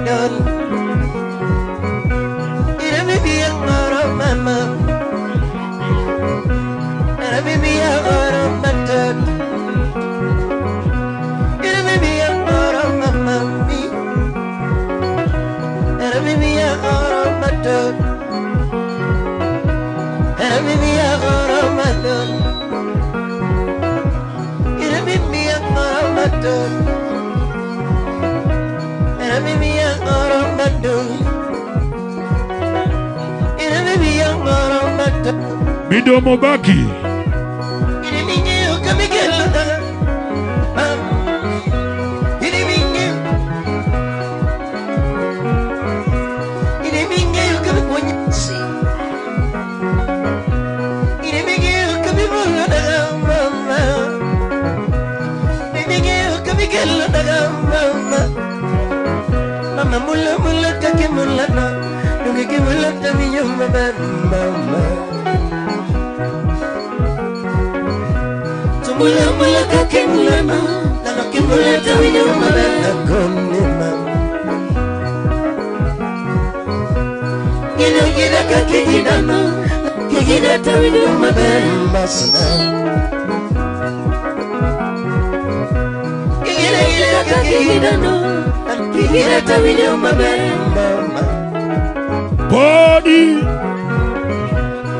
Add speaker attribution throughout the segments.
Speaker 1: don. Ina mi ngoro mama. Ina mi ngoro mama. Ina mi ngoro mama mi. Ina mi ngoro mama. Ina mi ngoro mama. Ina mi ngoro mama.
Speaker 2: Midomo baki.
Speaker 1: Mama mula mula kake mula na, nunge ke mula taminyo mama mama. Mula mula kake mula na, nunge ke mula taminyo mama kone mama. Gina gina kake gina na, gina taminyo mama masna. Gina gina kake gina na.
Speaker 2: Body.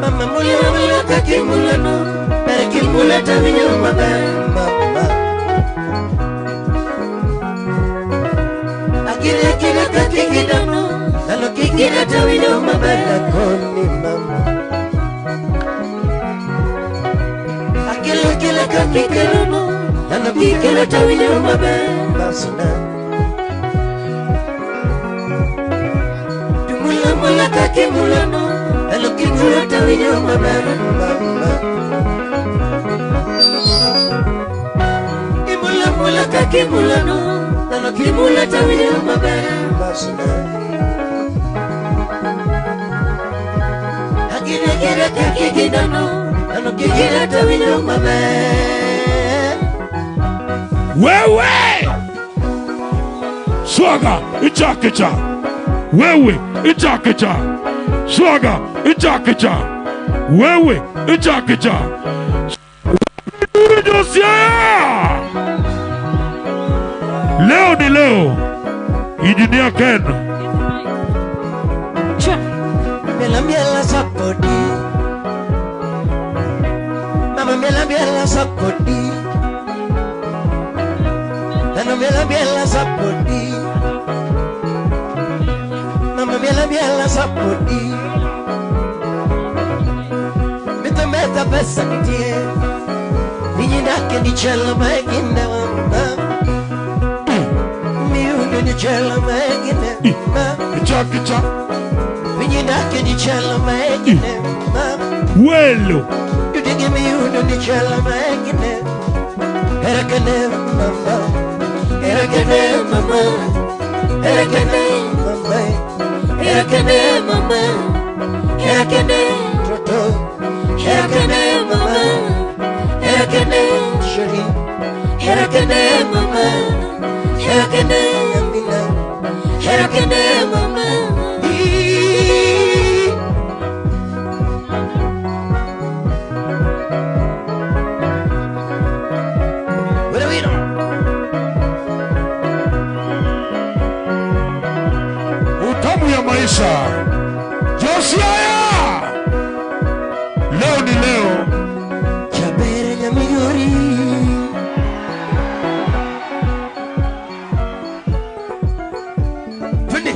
Speaker 1: Mama mula mula kake mula no, kake mula taminyo mama mama. Akira akira kake gina no, nalo kikira taminyo mama koni mama. Akira akira kake gina no, nalo kikira taminyo mama masna. Mula kake mula no, alo kikula tawinyo mama mama. Imula mula kake mula no, alo kikula tawinyo mama masna. Akira kira kake gina no, alo kikula tawinyo mama.
Speaker 2: Wewe, swaga ichakicha. Wewe ichakicha. Swaga ichakicha. Wewe ichakicha. Leo ni leo. Engineer Ken.
Speaker 1: Miela miela sapodi. Mama miela miela sapodi. Nano miela miela sapodi. Mama miela miela sapodi. Mita meta pesa nitie. Ninyi ni chela magina mama. Miundo ni chela magina mama.
Speaker 2: Ichakicha.
Speaker 1: Ninyi ni chela magina mama.
Speaker 2: Welo.
Speaker 1: Yudige miundo ni chela magina. Erakane mama. Erakane mama. Erakane mama. Erakane mama, erakane toto, erakane mama, erakane sheri, erakane mama, erakane amina, erakane mama.
Speaker 2: Maisha Josiah, leo ni leo.
Speaker 1: Chabere nyamiyori. Twende.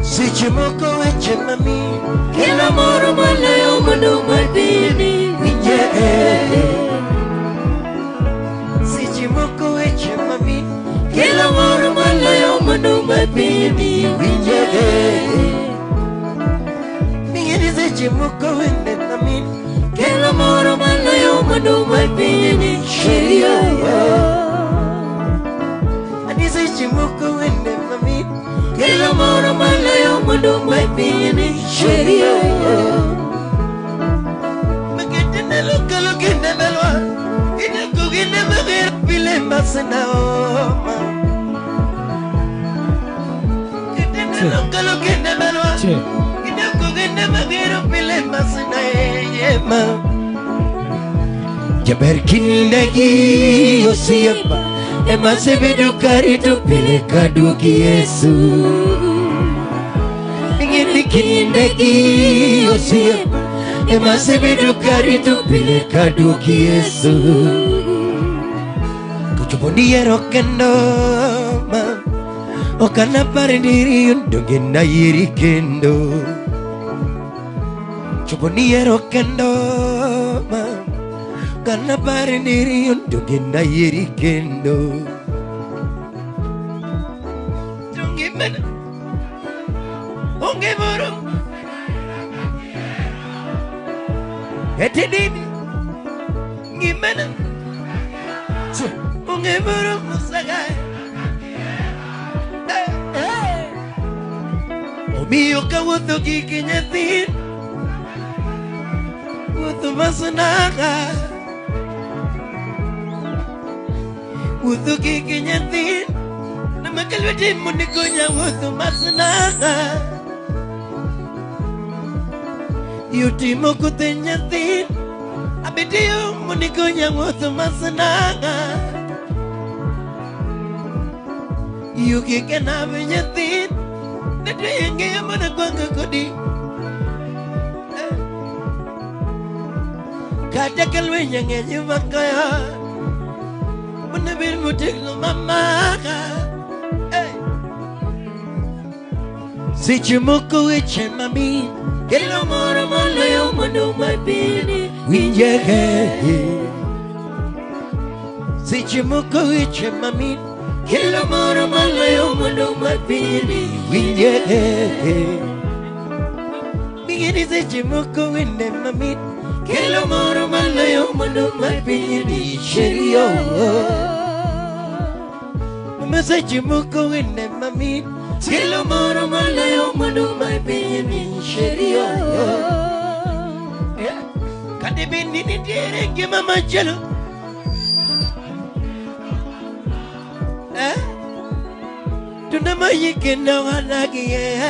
Speaker 1: Seche moko weche mami,
Speaker 3: kila moro maloyo mondo madini
Speaker 1: winje. mwandu mar pinyni sheria. Seche moko wende mamit kelo moro maloyo mwandu mar pinyni sheria. Makete ndalo kalo kinde melwa inako gine mager pile masana oma. Kete ndalo kalo kinde melwa inako gine mager pile masana ema. Jaber kindegi osiepa ema sebedo karito pile kaduoki Yesu. Ingeni kindegi osiepa ema sebedo karito pile kaduoki Yesu. Kochopo niyiero kendo ma ok anapar ni riyo donge nayieri kendo. Chopo niyiero kendo ma ok anapar ni riyo donge nayieri kendo. Donge mana onge moro etidini ngimana onge moro musagae. Omiyo kawuotho gi nyathi wuotho masanaga. Wuotho gi nyathi namaka lwete mondo konya wuotho masanaga. Yotimo kothe nyathi abetiyo mondo konya wuotho masanaga. Yugi kenabe nyathi netweyeng'eyo mana gwanga kodi. Kata ka lweny ng'eny makaya mondo bed motegno mamaka. Seche moko weche mamit kelo moro moloyo mwandu mar pinyni winje. Seche moko weche mamit kelo moro moloyo mwandu mar pinyni winje. Mingeni seche moko wende mamit kelo moro moloyo mwandu mar pinyni sheria. Mama seche moko wende mamit kelo moro moloyo mwandu mar pinyni sheria. Kata bed ni nitiere ngima machielo to namanyi kendo wadagie,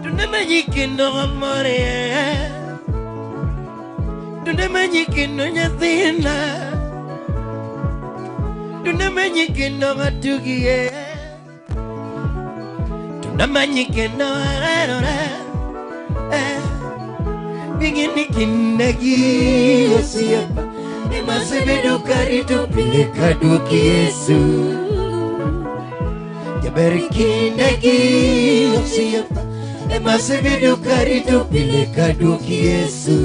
Speaker 1: to namanyi kendo wamorie, to namanyi kendo nyathina, to namanyi kendo watugie, to namanyi kendo waherore. Mingeni kindegi osiepa ema asebedo karito pile kaduoki Yesu. Jaber kindegi osiepa ema asebedo karito pile kaduoki Yesu.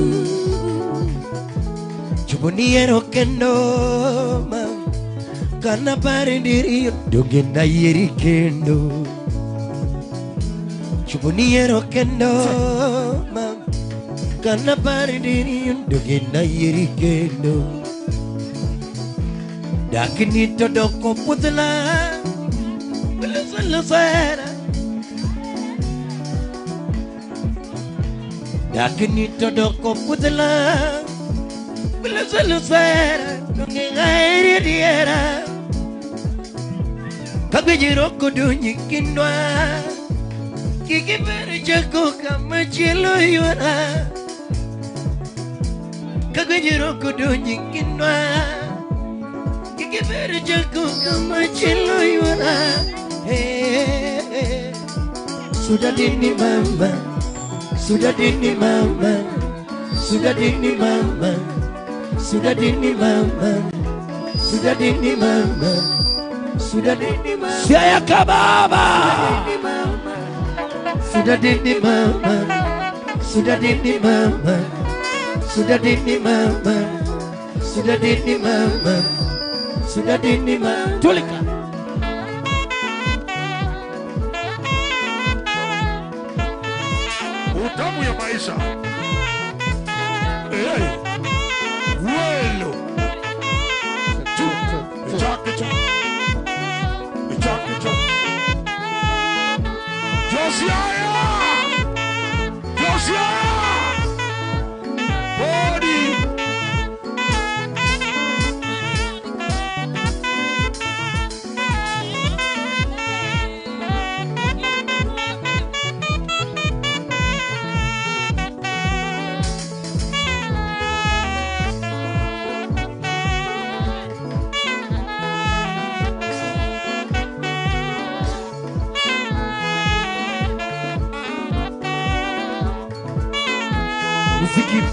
Speaker 1: Chopo niyiero kendo ma ok anapar ni riyo donge nayieri kendo. Chopo niyiero kendo ma ok anapar ni riyo donge nayieri kendo. Dakni to doko puothna lusera. Dakni to doko puothna lusera donge aheri adiera. Kagwinjruok kodonji kindwa kik iber chako kama chielo ywara. Kagwinjruok kodonji kindwa kik iber chako kama chielo ywara. Sudah dini mama, sudah dini mama, sudah dini mama, sudah dini mama, sudah dini mama, sudah dini mama.
Speaker 2: Siaya kababa.
Speaker 1: Sudah dini mama, sudah dini mama, sudah dini mama, sudah dini mama, sudah dini mama.
Speaker 2: Tulika. Utamu ya maisha. Hey.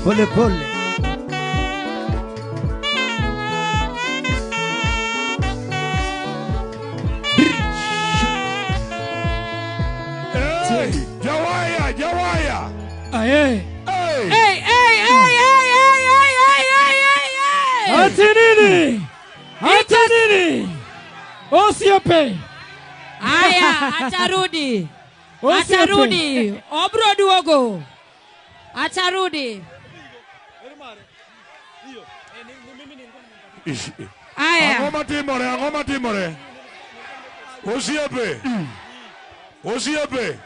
Speaker 1: Pole pole.
Speaker 2: Hey, Jawaya, Jawaya.
Speaker 3: Aye.
Speaker 2: Hey.
Speaker 4: Hey, hey, hey, hey, hey, hey, hey, hey, hey, hey.
Speaker 3: Ati nini? Ati nini? Osiepe.
Speaker 4: Aya, atarudi.
Speaker 3: Osiepe.
Speaker 4: Atarudi. Obro duogo. Atarudi. Aya.
Speaker 2: Ang'o matimore, ang'o matimore? Osiepe. Osiepe.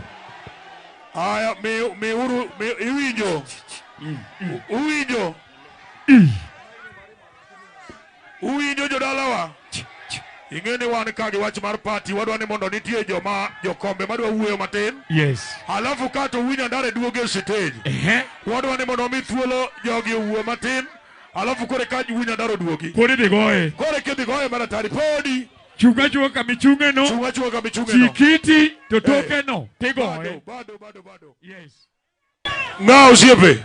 Speaker 2: Aya, mi uru, mi iwinjo. Uwinjo. Uwinjo jodalawa. Ing'e ni wan ka gi wach mar party, wadwa ni mondo nitie joma jokombe madwa wuoyo matin.
Speaker 5: Yes.
Speaker 2: Alafu kato Winyo Ndare duogo e stage.
Speaker 5: Ehe.
Speaker 2: Wadwa ni mondo omi thuolo jogi owuo matin. Alafu kore ka Winyo Ndare oduogi.
Speaker 5: Podi dhi goye.
Speaker 2: Kore kidhi goye maratari podi.
Speaker 5: Chunga chunga kamichunge no.
Speaker 2: Chunga chunga kamichunge no.
Speaker 5: Chikiti to toke no. Tigoye.
Speaker 2: Bado, bado, bado.
Speaker 5: Yes.
Speaker 2: Ng'a osiepe.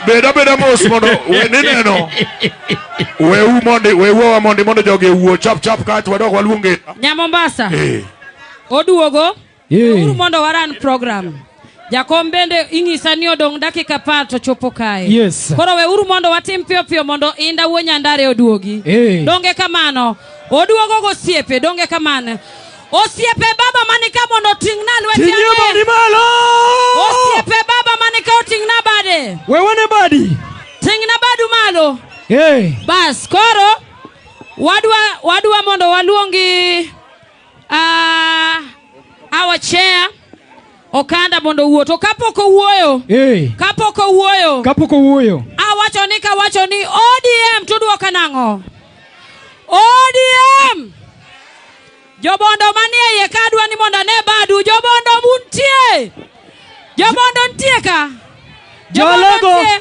Speaker 2: Beda beda mos mondo we nineno. Weu mondi, weu mondi mondo jogi owuo chap chap kaeto wadok waluonge.
Speaker 4: Nya Mombasa.
Speaker 2: Eh.
Speaker 4: Oduogo.
Speaker 3: Eh.
Speaker 4: Uru mondo waran program. Jakom bende ing'isa ni odong' dakika 10 to chopo kae.
Speaker 3: Yes.
Speaker 4: Koro weuru mondo watim piyo piyo mondo Inda wuo Nyandare oduogi.
Speaker 3: Eh.
Speaker 4: Donge kamano. Oduogo gosiepe, donge kamano. Osiepe baba manika mondo oting'na lwete
Speaker 3: Ting'ie badi
Speaker 4: ane.
Speaker 3: malo.
Speaker 4: Osiepe baba manika oting'na bade.
Speaker 3: Wewane badi.
Speaker 4: Ting'na badu malo.
Speaker 3: Eh.
Speaker 4: Bas, koro wadwa mondo waluongi our chair Okanda mondo owuo. To kapok owuoyo,
Speaker 3: Eh.
Speaker 4: kapok owuoyo,
Speaker 3: Kapok owuoyo.
Speaker 4: awacho ni kawacho ni ODM tuduoka nang'o? ODM! Jobondo manie iye ka adwa ni mondo ane badu. Jobondo buntie! Jobondo nitie ka? Jobondo
Speaker 3: Jalego.
Speaker 4: nitie?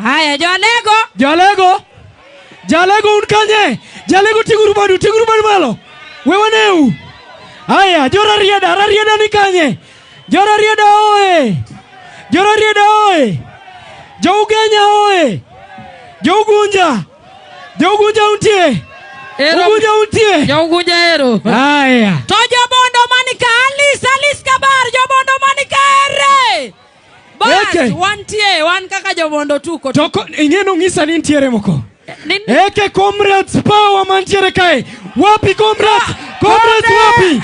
Speaker 4: Haya, Jalego.
Speaker 3: Jalego. Jalego un kanye? Jalego ting'uru badu, ting'uru badu malo. Wewaneu. Haya, Jora Rarieda ni kanye? Jora Rarieda oe. Jora Rarieda oe. Jougenya oe. Jougunja. Jougunja untie.
Speaker 4: Ero.
Speaker 3: Ugunja untie.
Speaker 4: Jougunja ero.
Speaker 3: Haya.
Speaker 4: To jobondo manika Alice, Alice Kabar, jobondo manika ere. Bas,
Speaker 3: Eke.
Speaker 4: wantie, wan kaka jobondo tuko.
Speaker 3: To ing'e nong'isa ni nitiere moko.
Speaker 4: Ni-
Speaker 3: Eke comrades power mantiere kae. Wapi comrades? Comrades wapi?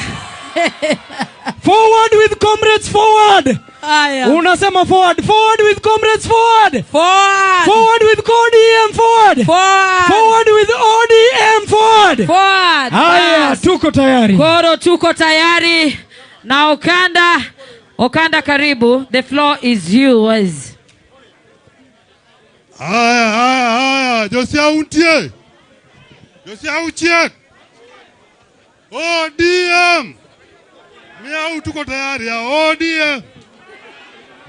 Speaker 3: Forward with comrades forward.
Speaker 4: Aya.
Speaker 3: Unasema forward, forward with comrades forward.
Speaker 4: Forward.
Speaker 3: Forward with ODM forward.
Speaker 4: Forward.
Speaker 3: Forward with ODM forward.
Speaker 4: Forward.
Speaker 3: Haya,
Speaker 4: Bas.
Speaker 3: tuko tayari.
Speaker 4: Koro tuko tayari na Okanda. Okanda karibu. The floor is yours.
Speaker 6: Haya, haya, haya. Josia untie. Josia uchiek. ODM. Miau tuko tayari ya ODM.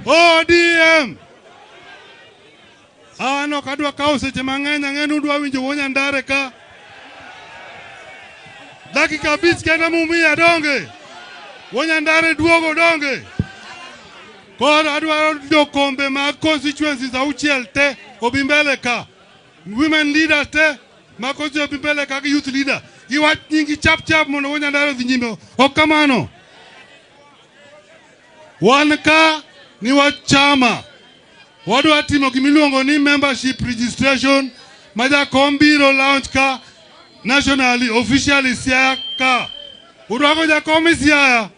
Speaker 6: ODM. An ok adwa kawo seche mang'eny, ang'e ni udwa winjo wuo Nyandare ka. Dakika 5 kende mumiya donge. Wuo Nyandare duogo donge. Koro adwaro jokombe mag constituencies 6 te obi mbele ka. Women leaders te mag constituency obi mbele ka gi youth leader. Giwach nyingi chap chap mondo wuo Nyandare odhi nyime. Ok kamano. Wan ka ni wach chama. Wadwa timo gimiluongo ni membership registration ma jakom biro launch ka nationally officially Siaya ka. Urwako jakom e Siaya.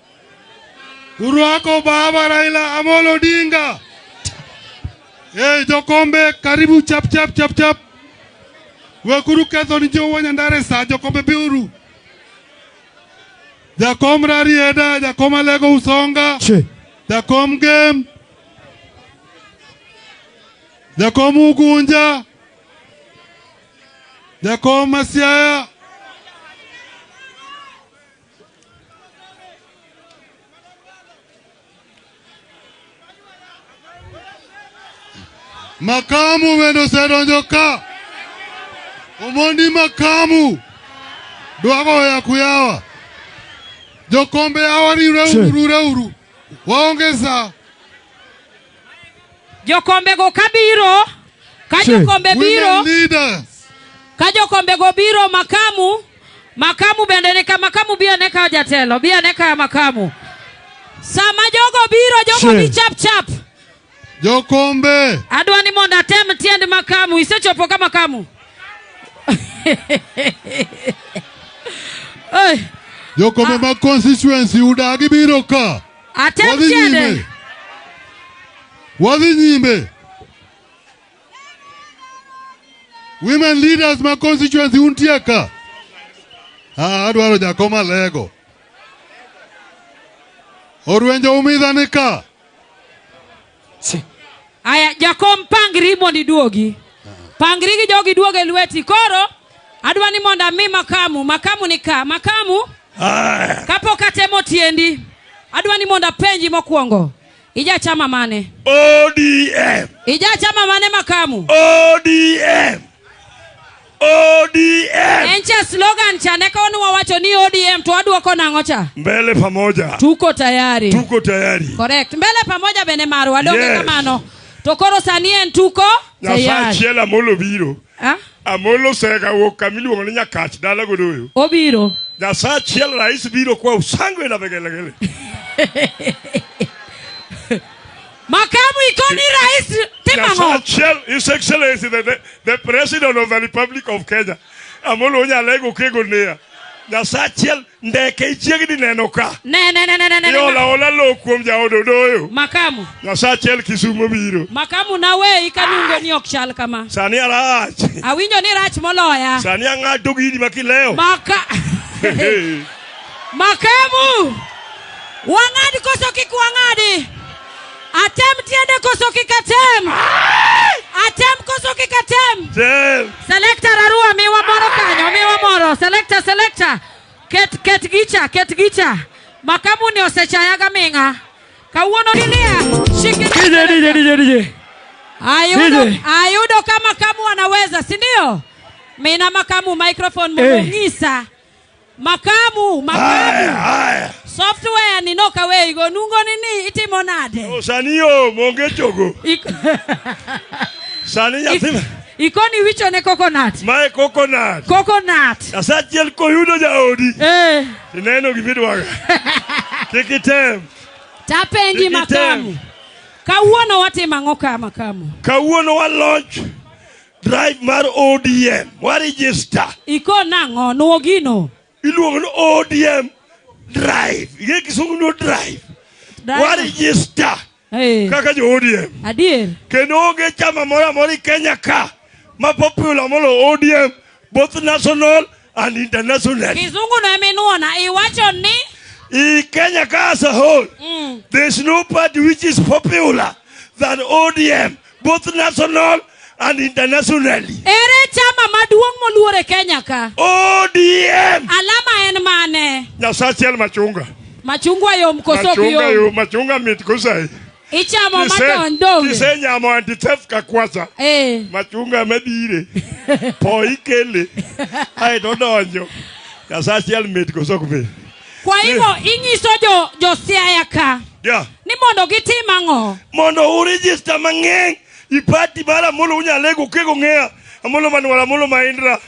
Speaker 6: Urwako baba Raila Amolo Odinga. Hey, jokombe karibu chap chap chap chap. Wekuru ketho ni jo Nyandare sa jokombe biuru. Jakom Rarieda, Jakom Alego Usonga,
Speaker 3: Che.
Speaker 6: Jakom Gem, Jakom Ugunja, Jakom Masiaya. Makamu bende osedonjo ka. Omondi Makamu dwa goya kuyawa. Jokombe hawa riwreuru, riwreuru. Waonge saa.
Speaker 4: Jokombe go kabiro, ka jokombe biro,
Speaker 6: Women leaders.
Speaker 4: ka jokombe go biro makamu, makamu bende ni ka makamu bi ane ka jatelo, bi ane ka makamu. Sama jogo biro, jogo bi chap chap.
Speaker 6: Jokombe.
Speaker 4: Adwa ni mondo atem tiend makamu, isechopo ka makamu. Oi,
Speaker 6: Jokombe mag constituency udagi biro ka.
Speaker 4: Atem
Speaker 6: Wadhi
Speaker 4: tiende.
Speaker 6: nyime. Wadhi nyime. Women leaders mag constituency untie ka. Ah, adwaro jakom Alego. Orwenjo umidha ni ka.
Speaker 4: Aya, jakom pangri mondo iduogi. Pangri gi jogi duogo e lweti. Koro, adwa ni mondo ami makamu. Makamu ni ka. Makamu, kapok atemo tiendi, adwa ni mondo apenji mokwongo. Ija chama mane?
Speaker 2: ODM.
Speaker 4: Ija chama mane makamu?
Speaker 2: ODM. ODM.
Speaker 4: En cha slogan cha ne kawuono wawacho ni ODM to waduoko nang'o cha?
Speaker 2: Mbele pamoja.
Speaker 4: Tuko tayari.
Speaker 2: Tuko tayari.
Speaker 4: Correct. Mbele pamoja bende marwa. Donge
Speaker 2: Yes.
Speaker 4: kamano. To koro sani en tuko
Speaker 2: Nyasaye
Speaker 4: tayari.
Speaker 2: achiel Amolo biro.
Speaker 4: Ah?
Speaker 2: Amolo sega wuok kama iluongo ni Nyakach dala godoyo.
Speaker 4: Obiro.
Speaker 2: Nyasaye achiel rais biro kwa usangwe na vigelegele.
Speaker 4: Makamu ikoni rais
Speaker 2: Nyasaye
Speaker 4: timang'o?
Speaker 2: achiel His Excellency the President of the Republic of Kenya. Amolo Onyalego Kego Nea. Nyasaye achiel ndeke ichiegni neno ka.
Speaker 4: Ne ne ne ne ne ne.
Speaker 2: Iola ola lo kuom jaod Odoyo.
Speaker 4: Makamu.
Speaker 2: Nyasaye achiel Kisumo biro.
Speaker 4: Makamu naweyi kanungo ni ok chal kama.
Speaker 2: Sani arach.
Speaker 4: Awinjo ni rach moloya.
Speaker 2: Sani ang'ado gini makileo.
Speaker 4: Maka Makamu. Wang'adi koso kik wang'adi? Atem tiende koso kik atem? Atem koso kik atem?
Speaker 2: Tem.
Speaker 4: Selector Arua miwa moro kanyo, miwa moro. Selector, selector. Ket gicha, ket gicha. Makamu ni osechayaga ming'a. Kawuono nilia. Shikilia.
Speaker 3: DJ, DJ, DJ, DJ.
Speaker 4: Ayudo,
Speaker 3: DJ.
Speaker 4: ayudo kama makamu anaweza, si ndio? Mina makamu microphone
Speaker 3: Eh.
Speaker 4: mong'isa. Makamu, makamu.
Speaker 2: Haya.
Speaker 4: Software ni noka weigo nungo nini itimo nade?
Speaker 2: O sani yo monge chogo. Sani nyathi
Speaker 4: Ikoni wicho ne coconut.
Speaker 2: mae coconut.
Speaker 4: Coconut.
Speaker 2: Nyasaye achiel koyudo jaodi.
Speaker 4: Eh.
Speaker 2: Ineno gimidwaga. Kik item.
Speaker 4: Tapenji
Speaker 2: Kik item.
Speaker 4: makamu. Kawuono watimo ang'o ka makamu?
Speaker 2: Kawuono wa launch drive mar ODM. Wa register.
Speaker 4: Iko nang'o? Nuo gino.
Speaker 2: Iluongo ni ODM drive. Ing'e kisungu ni drive. Wa register
Speaker 4: Eh.
Speaker 2: kaka jo ODM.
Speaker 4: Adier.
Speaker 2: Kendo onge chama moro amora e Kenya ka ma popular molo ODM both national and international.
Speaker 4: Kizungu no eminuona iwacho ni
Speaker 2: In Kenya ka as a whole, there's no party which is popular than ODM, both national and internationally.
Speaker 4: Ere chama maduong' moluor e Kenya ka?
Speaker 2: ODM.
Speaker 4: Alama en mane?
Speaker 2: Nyasaye achiel machunga.
Speaker 4: Machungwa yom koso ok
Speaker 2: Machunga
Speaker 4: yom?
Speaker 2: yo, machunga mit kosai.
Speaker 4: Ichamo madon donge?
Speaker 2: Kisenyamo anti-theft kakwacha.
Speaker 4: Eh.
Speaker 2: Machunga mabire. Po ikele. Aeto donjo. Nyasaye achiel mit koso ok mit.
Speaker 4: Kwa hivyo inyiso jo Siaya ka
Speaker 2: Yeah.
Speaker 4: ni mondo gitim ang'o?
Speaker 2: Mondo uregister mang'eny i party mar Amolo Unyalego kego ng'eya. Amolo Manuel, Amolo Mahindra.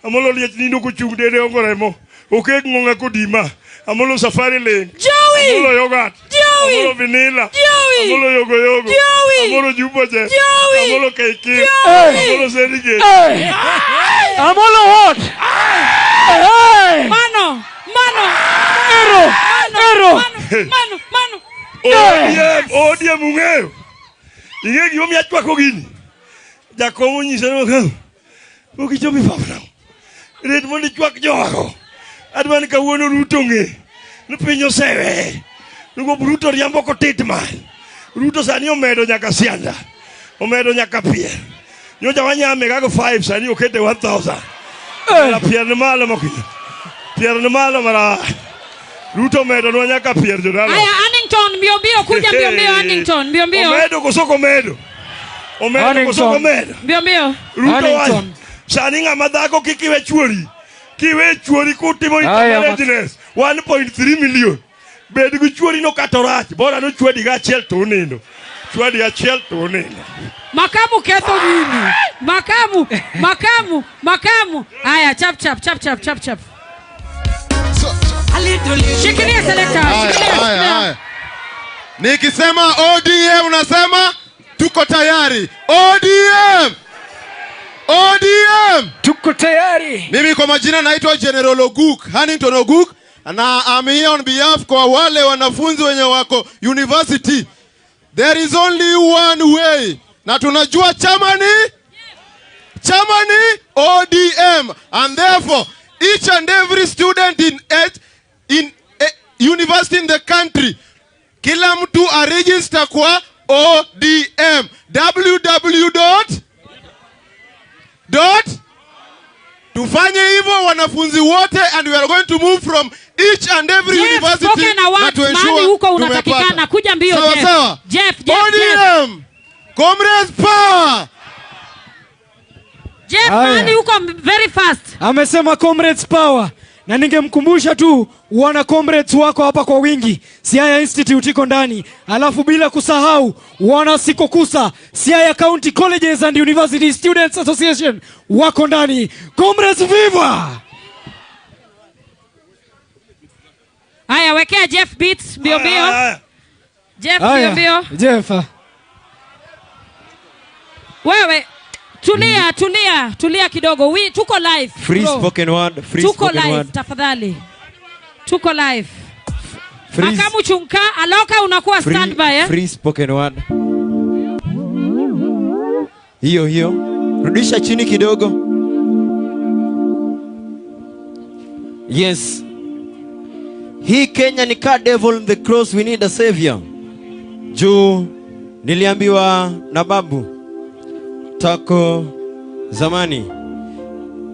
Speaker 2: Amolo Liech nindo kochung' dede ongo remo. Okek ng'ong'a kodima. Amolo Safari Link.
Speaker 4: Joey!
Speaker 2: Amolo Yogurt.
Speaker 4: Joey!
Speaker 2: Amolo Vanilla.
Speaker 4: Joey!
Speaker 2: Amolo Yogo Yogo.
Speaker 4: Joey!
Speaker 2: Amolo Jumbo Jet.
Speaker 4: Joey!
Speaker 2: Amolo KK.
Speaker 4: Joey!
Speaker 2: Amolo Serige.
Speaker 3: Hey! Amolo what? Hey!
Speaker 4: Mano, mano,
Speaker 3: Ero!
Speaker 4: mano,
Speaker 3: Ero!
Speaker 4: mano, mano, mano.
Speaker 2: ODM, ODM ung'eyo. Ing'e gimomiyo achwako gini. Jakom onyisa ni "Okang, pok ichopo e pap nang'o? Ret mondo ichwak jowago. Adwa ni kawuono Ruto ng'e ni piny oseweye. Nikop Ruto riambo kotit mal. Ruto sani omedo nyaka sianda. Omedo nyaka pier. Nyocha wanyame kaka 5 sani okete 1000. Omera pier ni malo mokinyo. Pier ni malo mara. Ruto omedo nwa nyaka pier jodala.
Speaker 4: Aya, Annington mbio mbio, kuja mbio mbio Annington, mbio mbio.
Speaker 2: Omedo koso ok omedo? Omedo koso ok omedo?
Speaker 4: Mbio mbio.
Speaker 2: Ruto wacho sani ng'ama dhako kik iwe chuori. Kiwe chuori kutimo
Speaker 3: Aya,
Speaker 2: intermarriageness 1.3 million. Bed gi chuori no kata orach, bora nochwedi ga achiel to unindo. Chwadi achiel to onindo.
Speaker 4: Makamu ketho gini. Makamu, makamu, makamu. Aya, chap chap chap chap chap chap. Shikilia selector, shikilia.
Speaker 7: Nikisema ODM unasema tuko tayari. ODM! ODM!
Speaker 3: Tuko tayari.
Speaker 7: Mimi kwa majina naitwa General Oguk, Hannington Oguk, na I'm here on behalf kwa wale wanafunzi wenye wako university. There is only one way. Na tunajua chama ni? Chama ni ODM. And therefore, each and every student in university in the country, kila mtu aregister kwa ODM. www dot. Tufanye hivyo wanafunzi wote, and we are going to move from each and every
Speaker 4: Jeff,
Speaker 7: university
Speaker 4: na
Speaker 7: to ensure
Speaker 4: huko unatakikana. Kuja mbio
Speaker 7: sawa,
Speaker 4: Jeff.
Speaker 7: Sawa.
Speaker 4: Jeff, Jeff,
Speaker 7: ODM.
Speaker 4: Jeff.
Speaker 7: Comrades power.
Speaker 4: Jeff, mahali huko very fast.
Speaker 3: Amesema comrades power. Na ningemkumbusha tu wana comrades wako hapa kwa wingi. Siaya Institute iko ndani. Alafu bila kusahau wana Sikokusa, Siaya County Colleges and University Students Association wako ndani. Comrades viva!
Speaker 4: Haya, wekea Jeff beats mbio mbio. Jeff mbio mbio.
Speaker 3: Jeff.
Speaker 4: Wewe tulia, tulia, tulia kidogo. We tuko live.
Speaker 1: Free
Speaker 4: bro.
Speaker 1: Spoken word, free
Speaker 4: tuko
Speaker 1: spoken
Speaker 4: live
Speaker 1: word.
Speaker 4: Tafadhali. Tuko live.
Speaker 1: Free.
Speaker 4: Makamu chunka, aloka unakuwa standby eh?
Speaker 1: Free spoken word. Hiyo hiyo. Rudisha chini kidogo. Yes. Hii Kenya ni ka devil on the cross, we need a savior. Juu niliambiwa na babu tako zamani,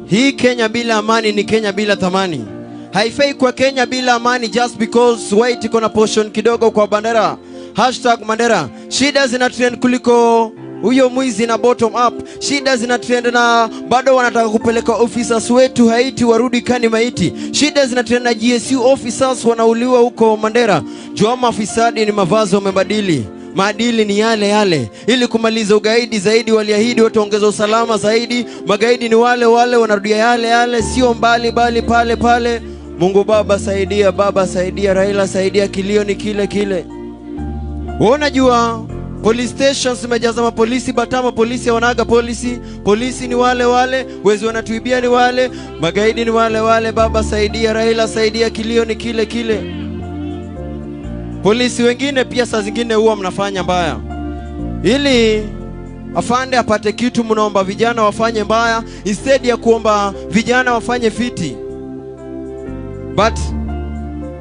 Speaker 1: hii Kenya bila amani ni Kenya bila thamani. Haifai kwa Kenya bila amani just because white iko na portion kidogo kwa bandera. Hashtag Mandera. Shida zina trend kuliko huyo mwizi na bottom up. Shida zina trend na bado wanataka kupeleka officers wetu Haiti warudi kani maiti. Shida zina trend na GSU officers wanauliwa huko Mandera. Jua mafisadi ni mavazi wamebadili, maadili ni yale yale. Ili kumaliza ugaidi zaidi waliahidi wataongeza usalama zaidi. Magaidi ni wale wale, wanarudia yale yale, sio mbali bali pale pale. Mungu Baba saidia, Baba saidia, Raila saidia, kilio ni kile kile. Wewe unajua police stations zimejaza mapolisi, batama polisi wanaga polisi, polisi ni wale wale, wezi wanatuibia ni wale, magaidi ni wale wale. Baba saidia, Raila saidia, kilio ni kile kile. Polisi wengine pia saa zingine huwa mnafanya mbaya. Ili afande apate kitu mnaomba vijana wafanye mbaya instead ya kuomba vijana wafanye fiti. But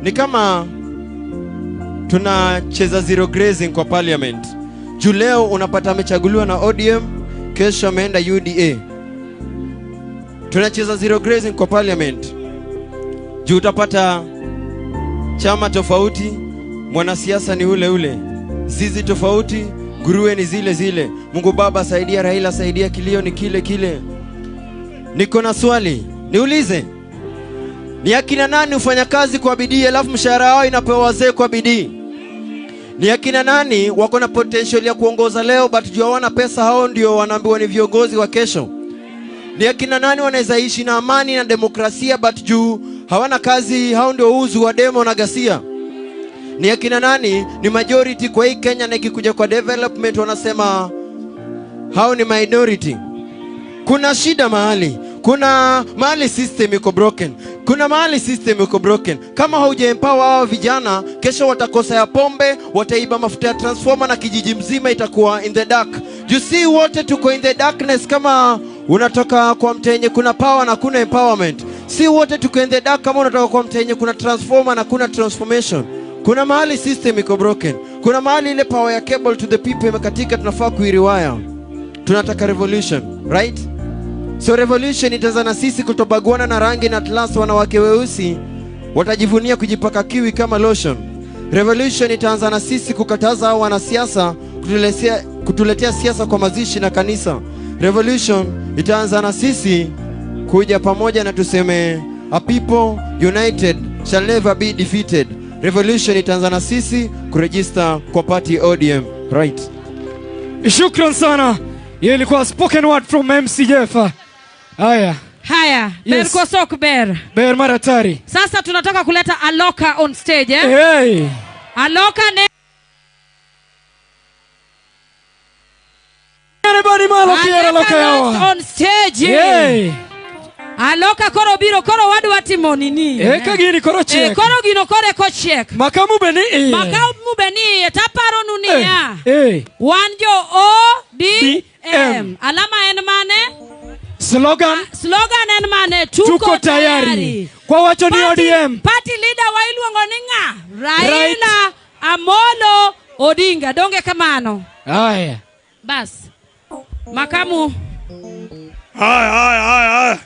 Speaker 1: ni kama tunacheza zero grazing kwa parliament. Juu leo unapata amechaguliwa na ODM, kesho ameenda UDA. Tunacheza zero grazing kwa parliament. Juu utapata chama tofauti, mwanasiasa ni ule ule, zizi tofauti, nguruwe ni zile zile. Mungu Baba saidia, Raila saidia, kilio ni kile kile. Niko na swali, niulize. Ni akina nani hufanya kazi kwa bidii alafu mshahara wao inapewa wazee kwa bidii? Ni akina nani wako na potential ya kuongoza leo but juu hawana pesa, hao ndio wanaambiwa ni viongozi wa kesho? Ni akina nani wanaweza ishi na amani na demokrasia but juu hawana kazi, hao ndio uzu wa demo na ghasia? Ni akina nani ni majority kwa hii Kenya na ikikuja kwa development wanasema hao ni minority? Kuna shida mahali. Kuna mahali system iko broken. Kuna mahali system iko broken. Kama hauja empower hao vijana, kesho watakosa ya pombe, wataiba mafuta ya transformer na kijiji mzima itakuwa in the dark. You see, wote tuko in the darkness kama unatoka kwa mtenye kuna power na kuna empowerment. Si wote tuko in the dark kama unatoka kwa mtenye kuna transformer na kuna transformation. Kuna mahali system iko broken. Kuna mahali ile power ya cable to the people imekatika, tunafaa kuirewire. Tunataka revolution, right? So revolution itaanza na sisi kutobaguana na rangi, na atlas wanawake weusi watajivunia kujipaka kiwi kama lotion. Revolution itaanza na sisi kukataza hao wanasiasa kutuletea siasa kwa mazishi na kanisa. Revolution itaanza na sisi kuja pamoja na tuseme a people united shall never be defeated. Revolution itaanza na sisi kuregister kwa party ODM, right?
Speaker 3: Shukran sana. Hiyo ilikuwa spoken word from MC Jeff. Haya.
Speaker 4: Haya,
Speaker 3: Yes.
Speaker 4: ber kosok ber.
Speaker 3: Ber maratari.
Speaker 4: Sasa tunataka kuleta Aloka on stage, eh?
Speaker 3: Hey.
Speaker 4: Aloka ne
Speaker 3: Everybody malo kiera Aloka yawa.
Speaker 4: on stage.
Speaker 3: Hey.
Speaker 4: Aloka koro biro koro wadwa timo nini?
Speaker 3: Eka gini koro chiek.
Speaker 4: Koro gino kore kochiek.
Speaker 3: Makamu be ni iye.
Speaker 4: Makamu be ni iye taparo nu niya.
Speaker 3: Hey.
Speaker 4: Wan jo ODM. Alama en mane?
Speaker 3: Slogan.
Speaker 4: Slogan en mane?
Speaker 3: Tuko tayari. Kwa wacho ni ODM.
Speaker 4: Party leader wa iluongo ni ng'a? Raila Amolo Odinga. Donge kamano.
Speaker 3: Haya.
Speaker 4: Bas. Makamu.
Speaker 2: Haya, haya, haya.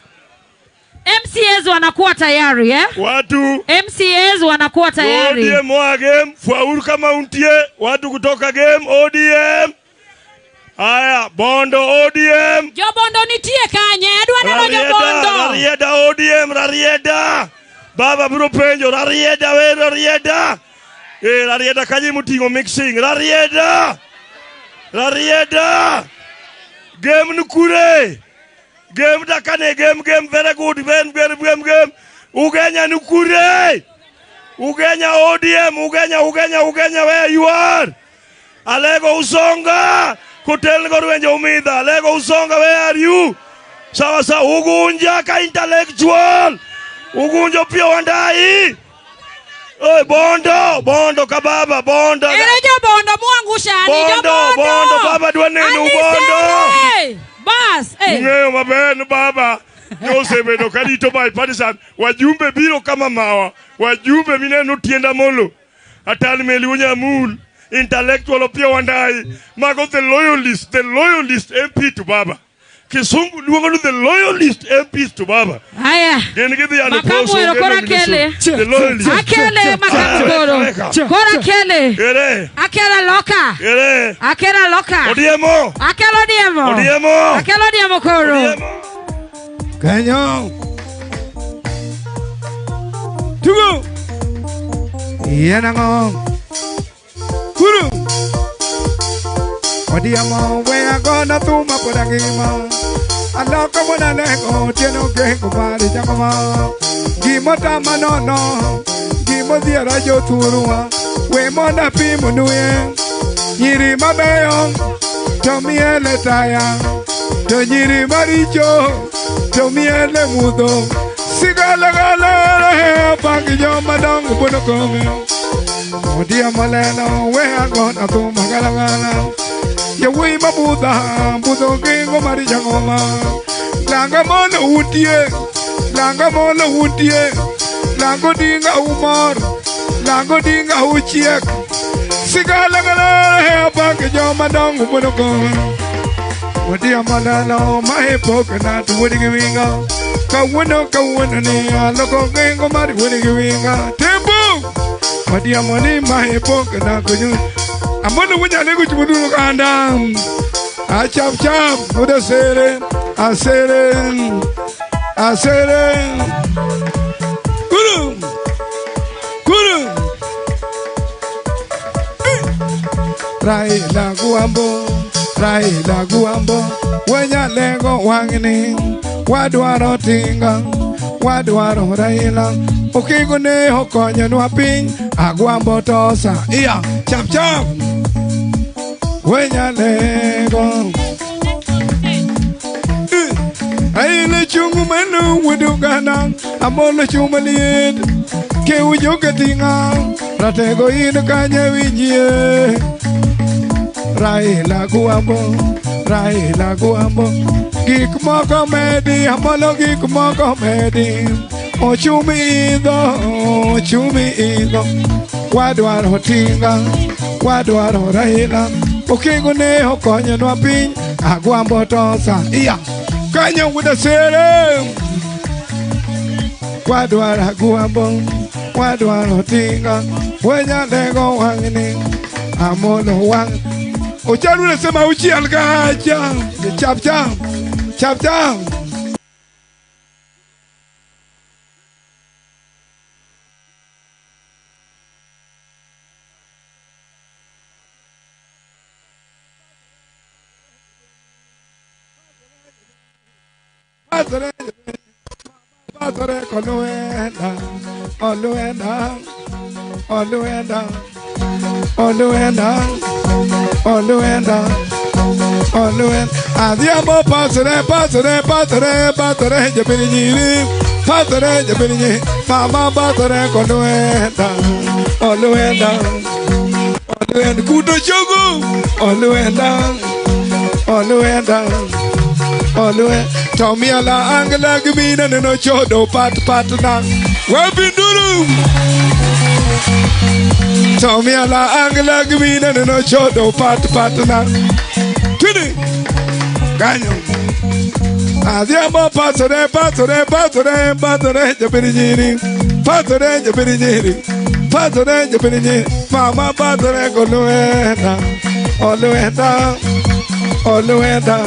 Speaker 4: MCAs wanakuwa tayari, eh?
Speaker 2: Watu
Speaker 4: MCAs wanakuwa tayari.
Speaker 2: ODM wa game, faulu kama untie, watu kutoka game ODM. Haya, Bondo ODM.
Speaker 4: Jo Bondo nitie kanye? Adwa neno jo Bondo.
Speaker 2: Rarieda ODM, Rarieda. Baba bro penjo, Rarieda we Rarieda. Eh, Rarieda kanye mutingo mixing, Rarieda. Rarieda. Game nukure. Game dakane game game very good game game game game. Ugenya nukure. Ugenya ODM, Ugenya Ugenya Ugenya where you are. Alego Usonga. Kutel gorwenjo umida. Alego Usonga where are you? Sawa sawa Ugunja ka intellectual. Ugunjo pia wandai. Oi Bondo, Bondo kababa, Bondo.
Speaker 4: Ere jo Bondo muangusha ni jo
Speaker 2: Bondo. Bondo baba dwa neno Bondo.
Speaker 4: Bas, eh.
Speaker 2: Ng'eyo maber baba. Nosebedo karito bipartisan. Wajumbe biro kama mawa. Wajumbe mineno tienda molo. Atali meli unyamul. Intellectual Opiyo Wandayi. Mago the loyalist MP to baba. Kisungu luongo ni the loyalist MPs to baba.
Speaker 4: Haya.
Speaker 2: Gin gidhi yalo
Speaker 4: Makamu ero kora kele.
Speaker 2: The loyalist.
Speaker 4: Akele makamu koro. Kora kele.
Speaker 2: Ere.
Speaker 4: Akela loka.
Speaker 2: Ere.
Speaker 4: Akela loka.
Speaker 2: Odiemo.
Speaker 4: Akela odiemo.
Speaker 2: Odiemo.
Speaker 4: Akela odiemo koro.
Speaker 2: Odiemo.
Speaker 8: Kenyo.
Speaker 3: Tugo.
Speaker 8: Yenango. Kuru. Odiemo we agona tuma podangima. Aloko monalego tieno gengo mari jangoma. Gimota manono. Gimodhiera jothurwa. We monda pimo nuye. Nyiri mabeyo to miele taya. To nyiri maricho to miele mudho. Sigalagala pagi joma dongo buno kome. Odiemo lelo we agona tuma galagala. Yawui mabuda budho gengo mari jangoma. Langa mono utie, langa mono utie, lango dinga umor, lango dinga uchiek. Sigalagala pagi joma dongo buno kome. Odiemo lelo mahepoka na tuwodi giwinga. Kawuono kawuono ni aloko gengo mari wuodi giwinga. Tembo! Odiemo ni mahepoka na kunyu. Amolo wunyale kuchumudulu kanda. Achap chap udasere asere asere. Kuru kuru. Raila guambo, Raila guambo. Wenyalego wangni wadwaro tinga wadwaro Raila. Okingo ne okonyonwa piny agwambo tosa. Iya chap chap. Wenyalego Raila chungu manu wudugana Amolo chuma liet Keujoke tinga Ratego in kanye winjie. Raila guambo, Raila guambo. Gik moko medi, Amolo gik moko medi. Ochumi idho, ochumi idho. Wadwaro tinga, wadwaro Raila. Okingo ne okonyonwa piny agwambo tosa. Iya, kanyo wudasere. Wadwaro agwambo, wadwaro tinga. Wenyalego wang'ni, Amolo wang'. Ocharu nasema uchiel kacha. Chap chap, chap chap. Pasore pasore koluenda oluenda oluenda oluenda oluenda oluenda adhiambo pasore pasore pasore pasore jopiny pasore jopiny mama pasore koluenda oluenda oluenda kuto chogo oluenda oluenda oluenda tomiala angla gimina neno chodo pat pat na wabinduru tomiala angla gimina neno chodo pat pat na tini ganyo adhiambo pasore pasore pasore pasore jopiny pasore jopiny pasore jopiny mama pasore koluenda oluenda oluenda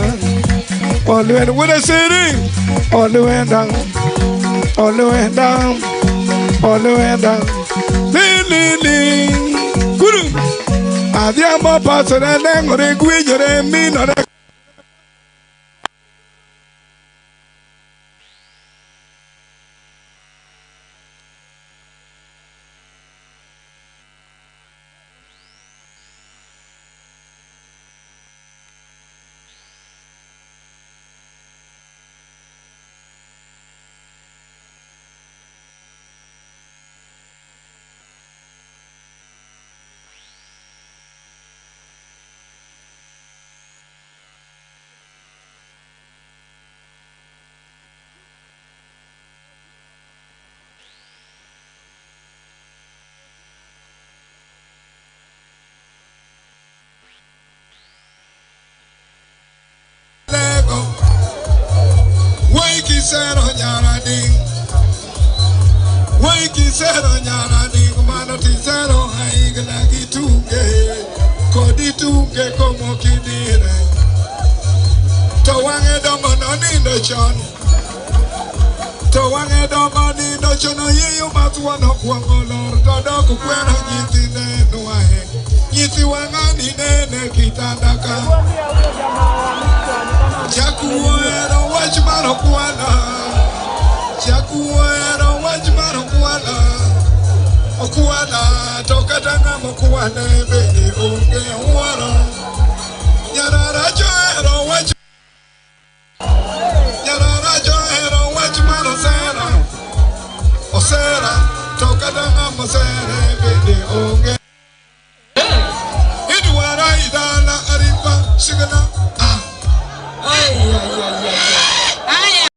Speaker 8: oluenda what a city oluenda oluenda oluenda li li guru adhiambo pasore lengore gwinyore minore. Waikisero nyara ding mano tisero haigla gitunge kodi tunge komo kidire to wange dongo no nindo chon to wange dongo nindo chon oyiyo mathuono kuongo lor to dok kwero nyithinde nwae nyithi wang'ani nene kitanda ka jakuo wach mar okwala jakuo wach mar okwala okwala to kata ng'ama okwale bende onge wuoro nyararacho ohero wach nyararacho ohero wach mar osera osera to kata ng'ama osere bende onge idwara idala aripa sigana.
Speaker 4: Ay, ay, ay, ay.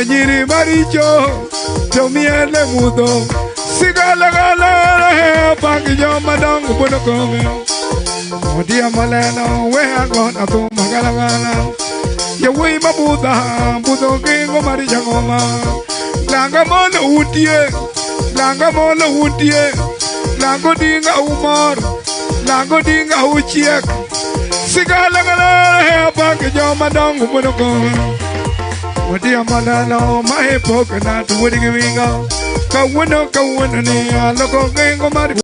Speaker 8: Nyiri maricho to miele mudho sigalagala pangi joma dongo bono konge Odia maleno we agona tu magalagala Yawui mabudha budho kingo marija ngoma Langa mono utie langa mono utie lango dinga umor lango dinga uchiek Sigalagala pangi joma dongo bono konge Odia maleno mae pokna tu wudi winga Kawuono kawuono ni aloko kingo mari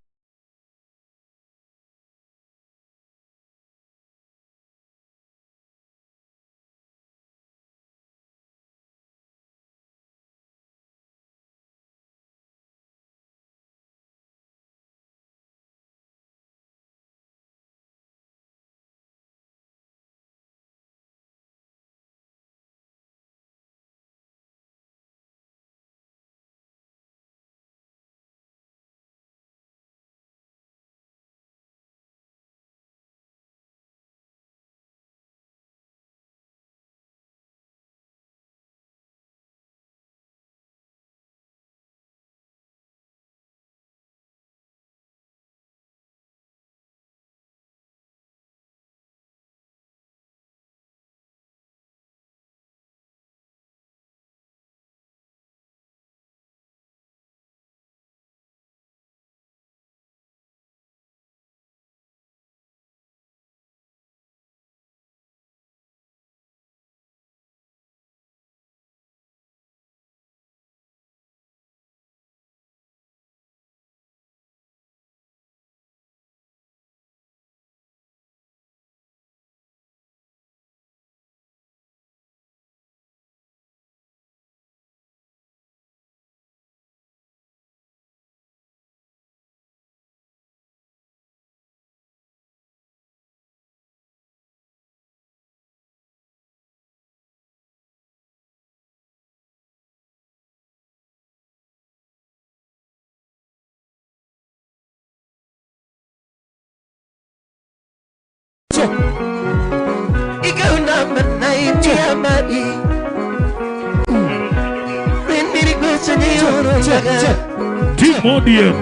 Speaker 5: Team ODM.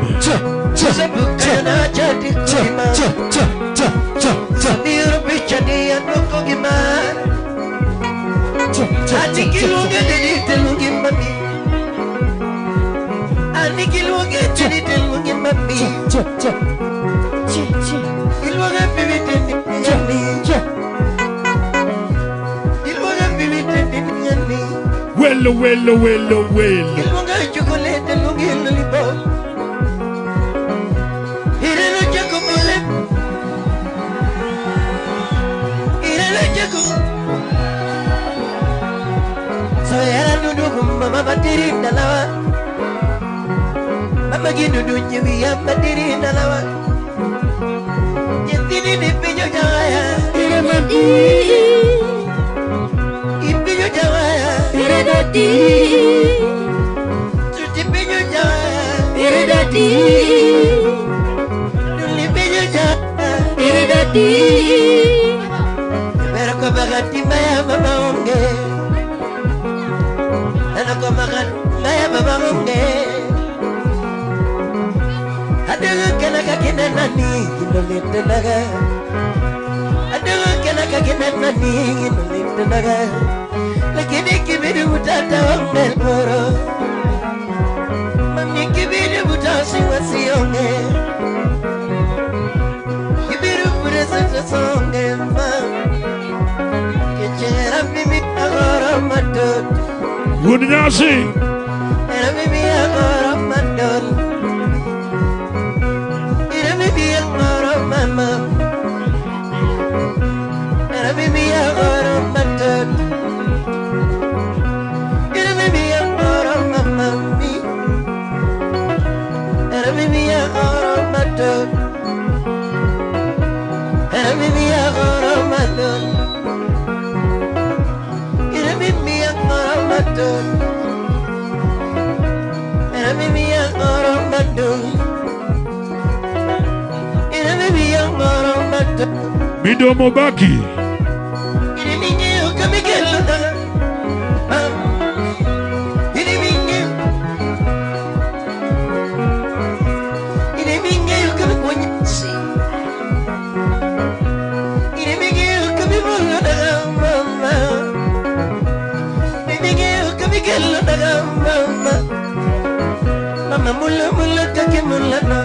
Speaker 5: Wello, wello, wello, wello. Midomo baki.
Speaker 9: Mula mula kakimulano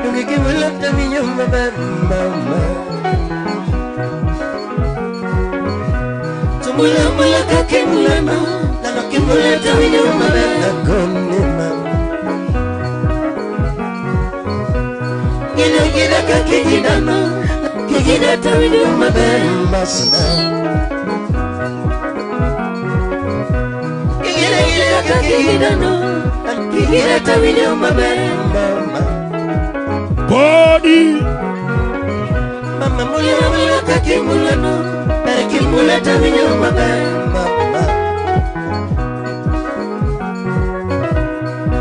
Speaker 9: Nungikimula taminyo maber mama Tumula mula kakimulano Nalokimula taminyo maber Nakone mama Gina gina kakigidano Kigida taminyo maber masna Gina gina kakigidano Kigida taminyo maber mama
Speaker 5: Body
Speaker 9: Mama mula mula kakimulano Kakimula taminyo maber mama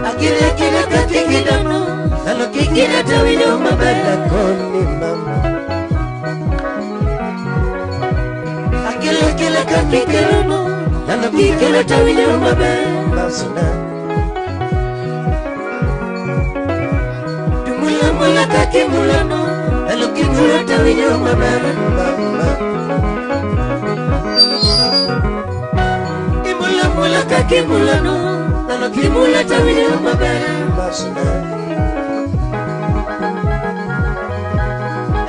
Speaker 9: Akira kira kakigidano Nalo kigida taminyo maber Nakoni mama Akira kira kakigidano Nalo kigida taminyo maber Masna Mula mula kakimulano Nalo kigida taminyo maber mama Imula mula kakimulano Nalo kigida taminyo maber Masna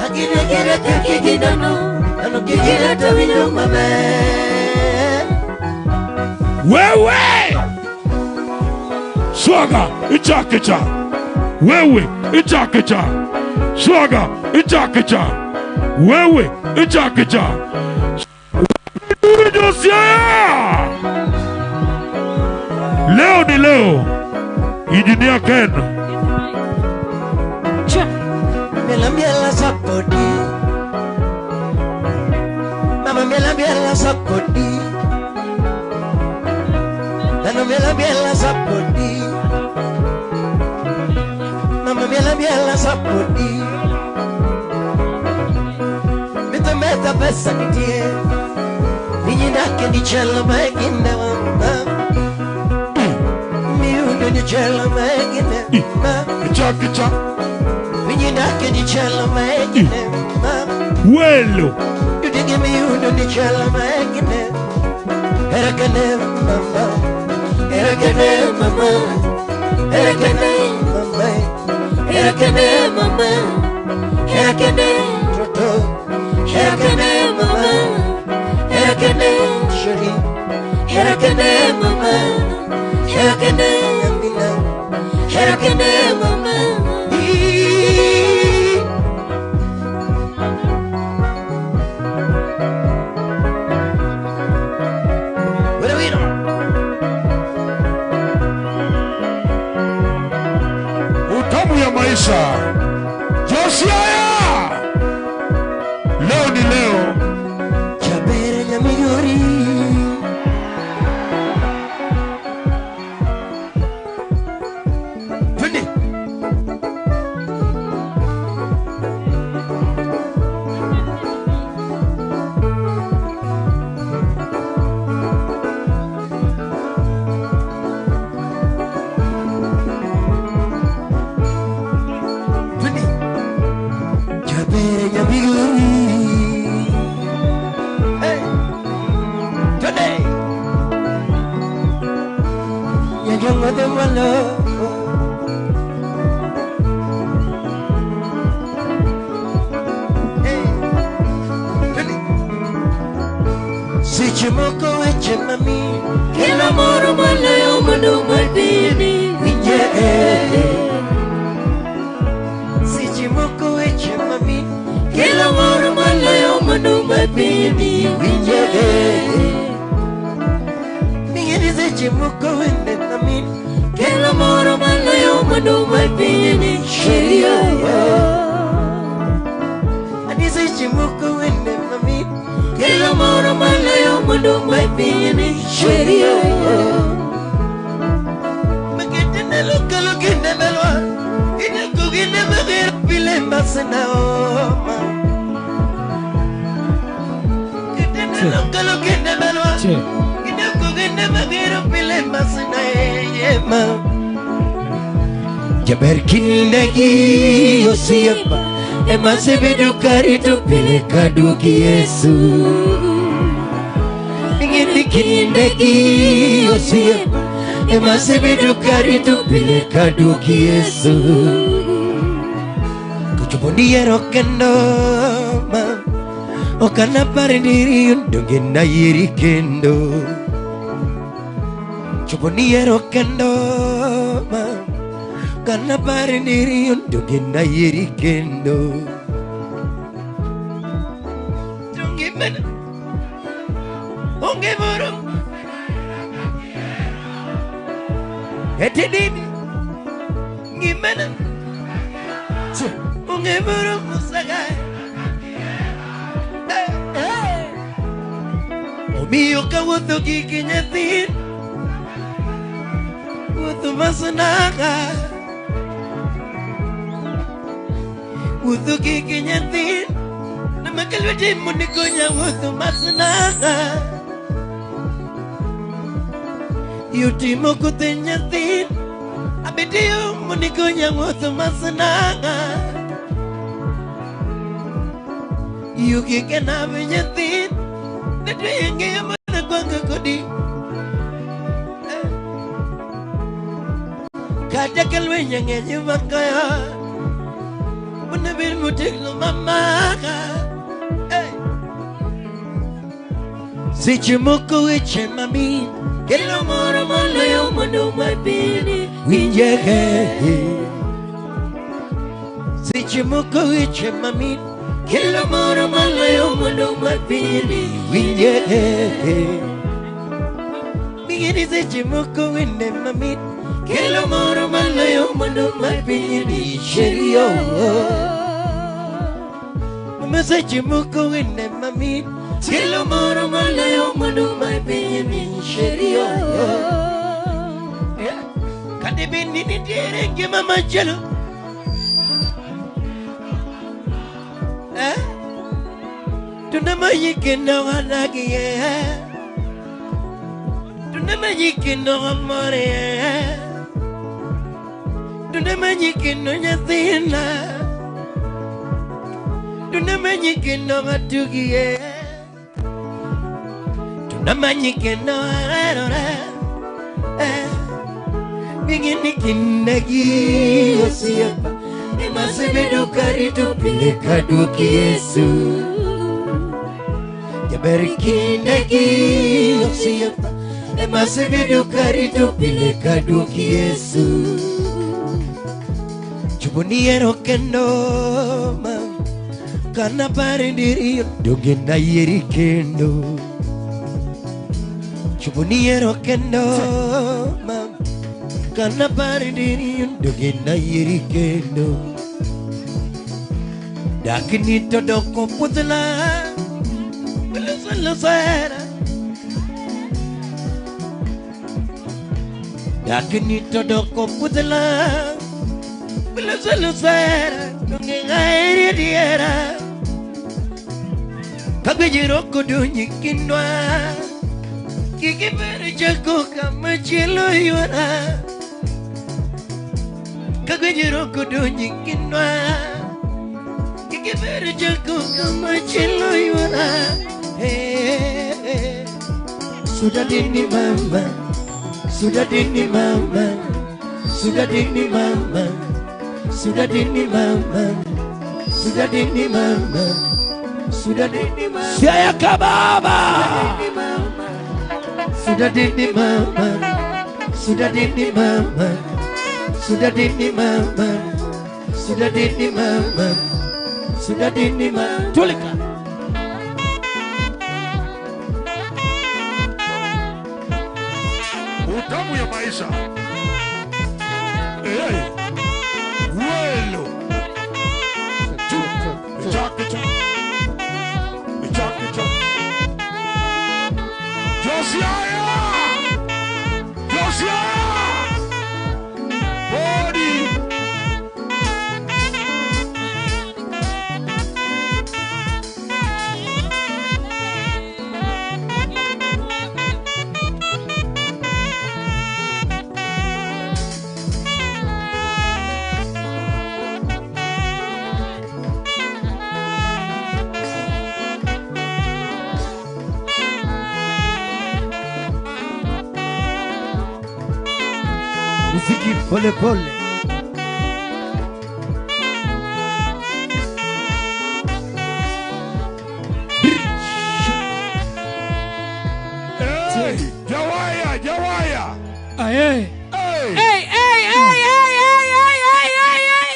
Speaker 9: Akira kira kakigidano Nalo kigida taminyo maber
Speaker 5: Wewe Swaga ichakicha Wewe ichakicha Swaga ichakicha Wewe ichakicha Josia Leo ni leo Engineer Ken
Speaker 9: Miela miela sapodi Mama miela miela sapodi Nano miela miela sapodi Mama miela miela sapodi Mita meta pesa nitie Ninyinake nichelo maegine mama Miundo nichelo maegine mama
Speaker 5: Ichakicha
Speaker 9: Ninyinake nichelo maegine mama
Speaker 5: Welo
Speaker 9: Yudige miundo nichelo maegine Erakane mama Erakane mama Erakane mama Erakane mama Erakane toto Erakane mama Erakane sheri Erakane mama Erakane amina Erakane mama
Speaker 5: Utamu ya maisha Josia Leo ni leo
Speaker 9: Chabere nyamigori Twende Twende Chabere nyamigori Hey Twende Nyajongo de malo Hey Twende Seche moko weche mami Kelo moro moloyo mwandu mar piny Winje Seche moko weche mami Kelo moro moloyo mwandu mar piny Winje Mingeni seche moko wende mami Kelo moro moloyo mwandu mar piny Sheria Ani seche moko wende mami Kelo moro moloyo mwandu mar piny Sheria Maketene lokalo kinde melwa Ine kugine magir pile masna oma Ketene lokalo kinde melwa Ine kugine magir pile masna ema Jaber kindegi osiepa Ema sebedo karito pile kaduogi Yesu Ingeni kindegi osiepa Emasebedo karito pile kaduoki Yesu. Kochopo niyiero kendo ma ok anapar ni donge nayieri kendo. Chopo niyiero kendo ma ok anapar ni donge nayieri kendo. Donge mana onge moro etidini ngimana onge moro musaga. Omiyo kawuotho gi nyathi wuotho masanaka wuotho gi nyathi namakalwete monikonya wuotho masanaka yutimo kothe nyathi abetiyo monikonya wuotho masanaka yugi kenabe nyathi netweyenge mana kwanga kodi kata kalwenya ng'eny makaya mondo abed motegno mamaka. Seche moko weche mamit kelo moro moloyo mwandu mar piny winje. Seche moko weche mamit kelo moro moloyo mwandu mar piny winje. Migeni seche moko wende mamit kelo moro moloyo mwandu mar piny sherio. Mama seche moko wende mamit kelo moro moloyo mwandu mar piny sherio. Kata bed ni nitiere ngima machielo tunamanyi kendo wadagie, tunamanyi kendo wamorie, tunamanyi kendo nyathina, tunamanyi kendo watugie, tunamanyi kendo warerore. Migeni kindegi osiepa emasebedo karito pile kaduoki Yesu. Jaber kindegi osiepa emasebedo karito pile kaduoki Yesu. Chopo niyiero kendo ma kana pare diriyo donge nayieri kendo. Chopo niyiero kendo ma kana pare diriyo donge nayieri kendo. Dakni to doko puothna losera, dakni to doko puothna losera, donge aheri adiera. Kagwejiro kodonyi kindwa kik iber chako kama chielo ywara. Kagwejiro kodonyi kindwa kik iber chako kama chielo ywara. Sudah dini mama, sudah dini mama, sudah dini mama, sudah dini mama, sudah dini mama, sudah dini mama.
Speaker 2: Siaya kababa.
Speaker 9: Sudah dini mama, sudah dini mama, sudah dini mama, sudah dini mama, sudah dini mama.
Speaker 2: Tulika.
Speaker 5: Utamu ya maisha. Hey, welo. Chak chak chak. Josiah! Josiah! Body.
Speaker 9: Muziki pole pole.
Speaker 5: Hey, Jawaya, Jawaya.
Speaker 3: Aye.
Speaker 5: Hey.
Speaker 4: Hey, hey, hey, hey, hey, hey, hey, hey, hey,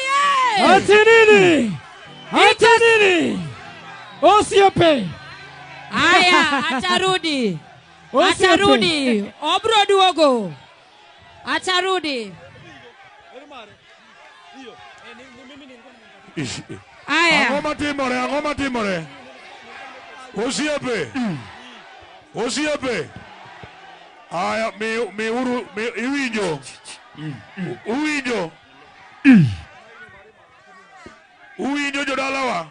Speaker 4: hey.
Speaker 3: Ati nini? Ati nini? Osiepe.
Speaker 4: Aya, atarudi. Atarudi. Obro duogo. Atarudi. Aya.
Speaker 5: Ang'o matimore, ang'o matimore. Osiepe. Osiepe. Aya, mi uru, mi iwinjo. Uwinjo. Uwinjo jodalawa.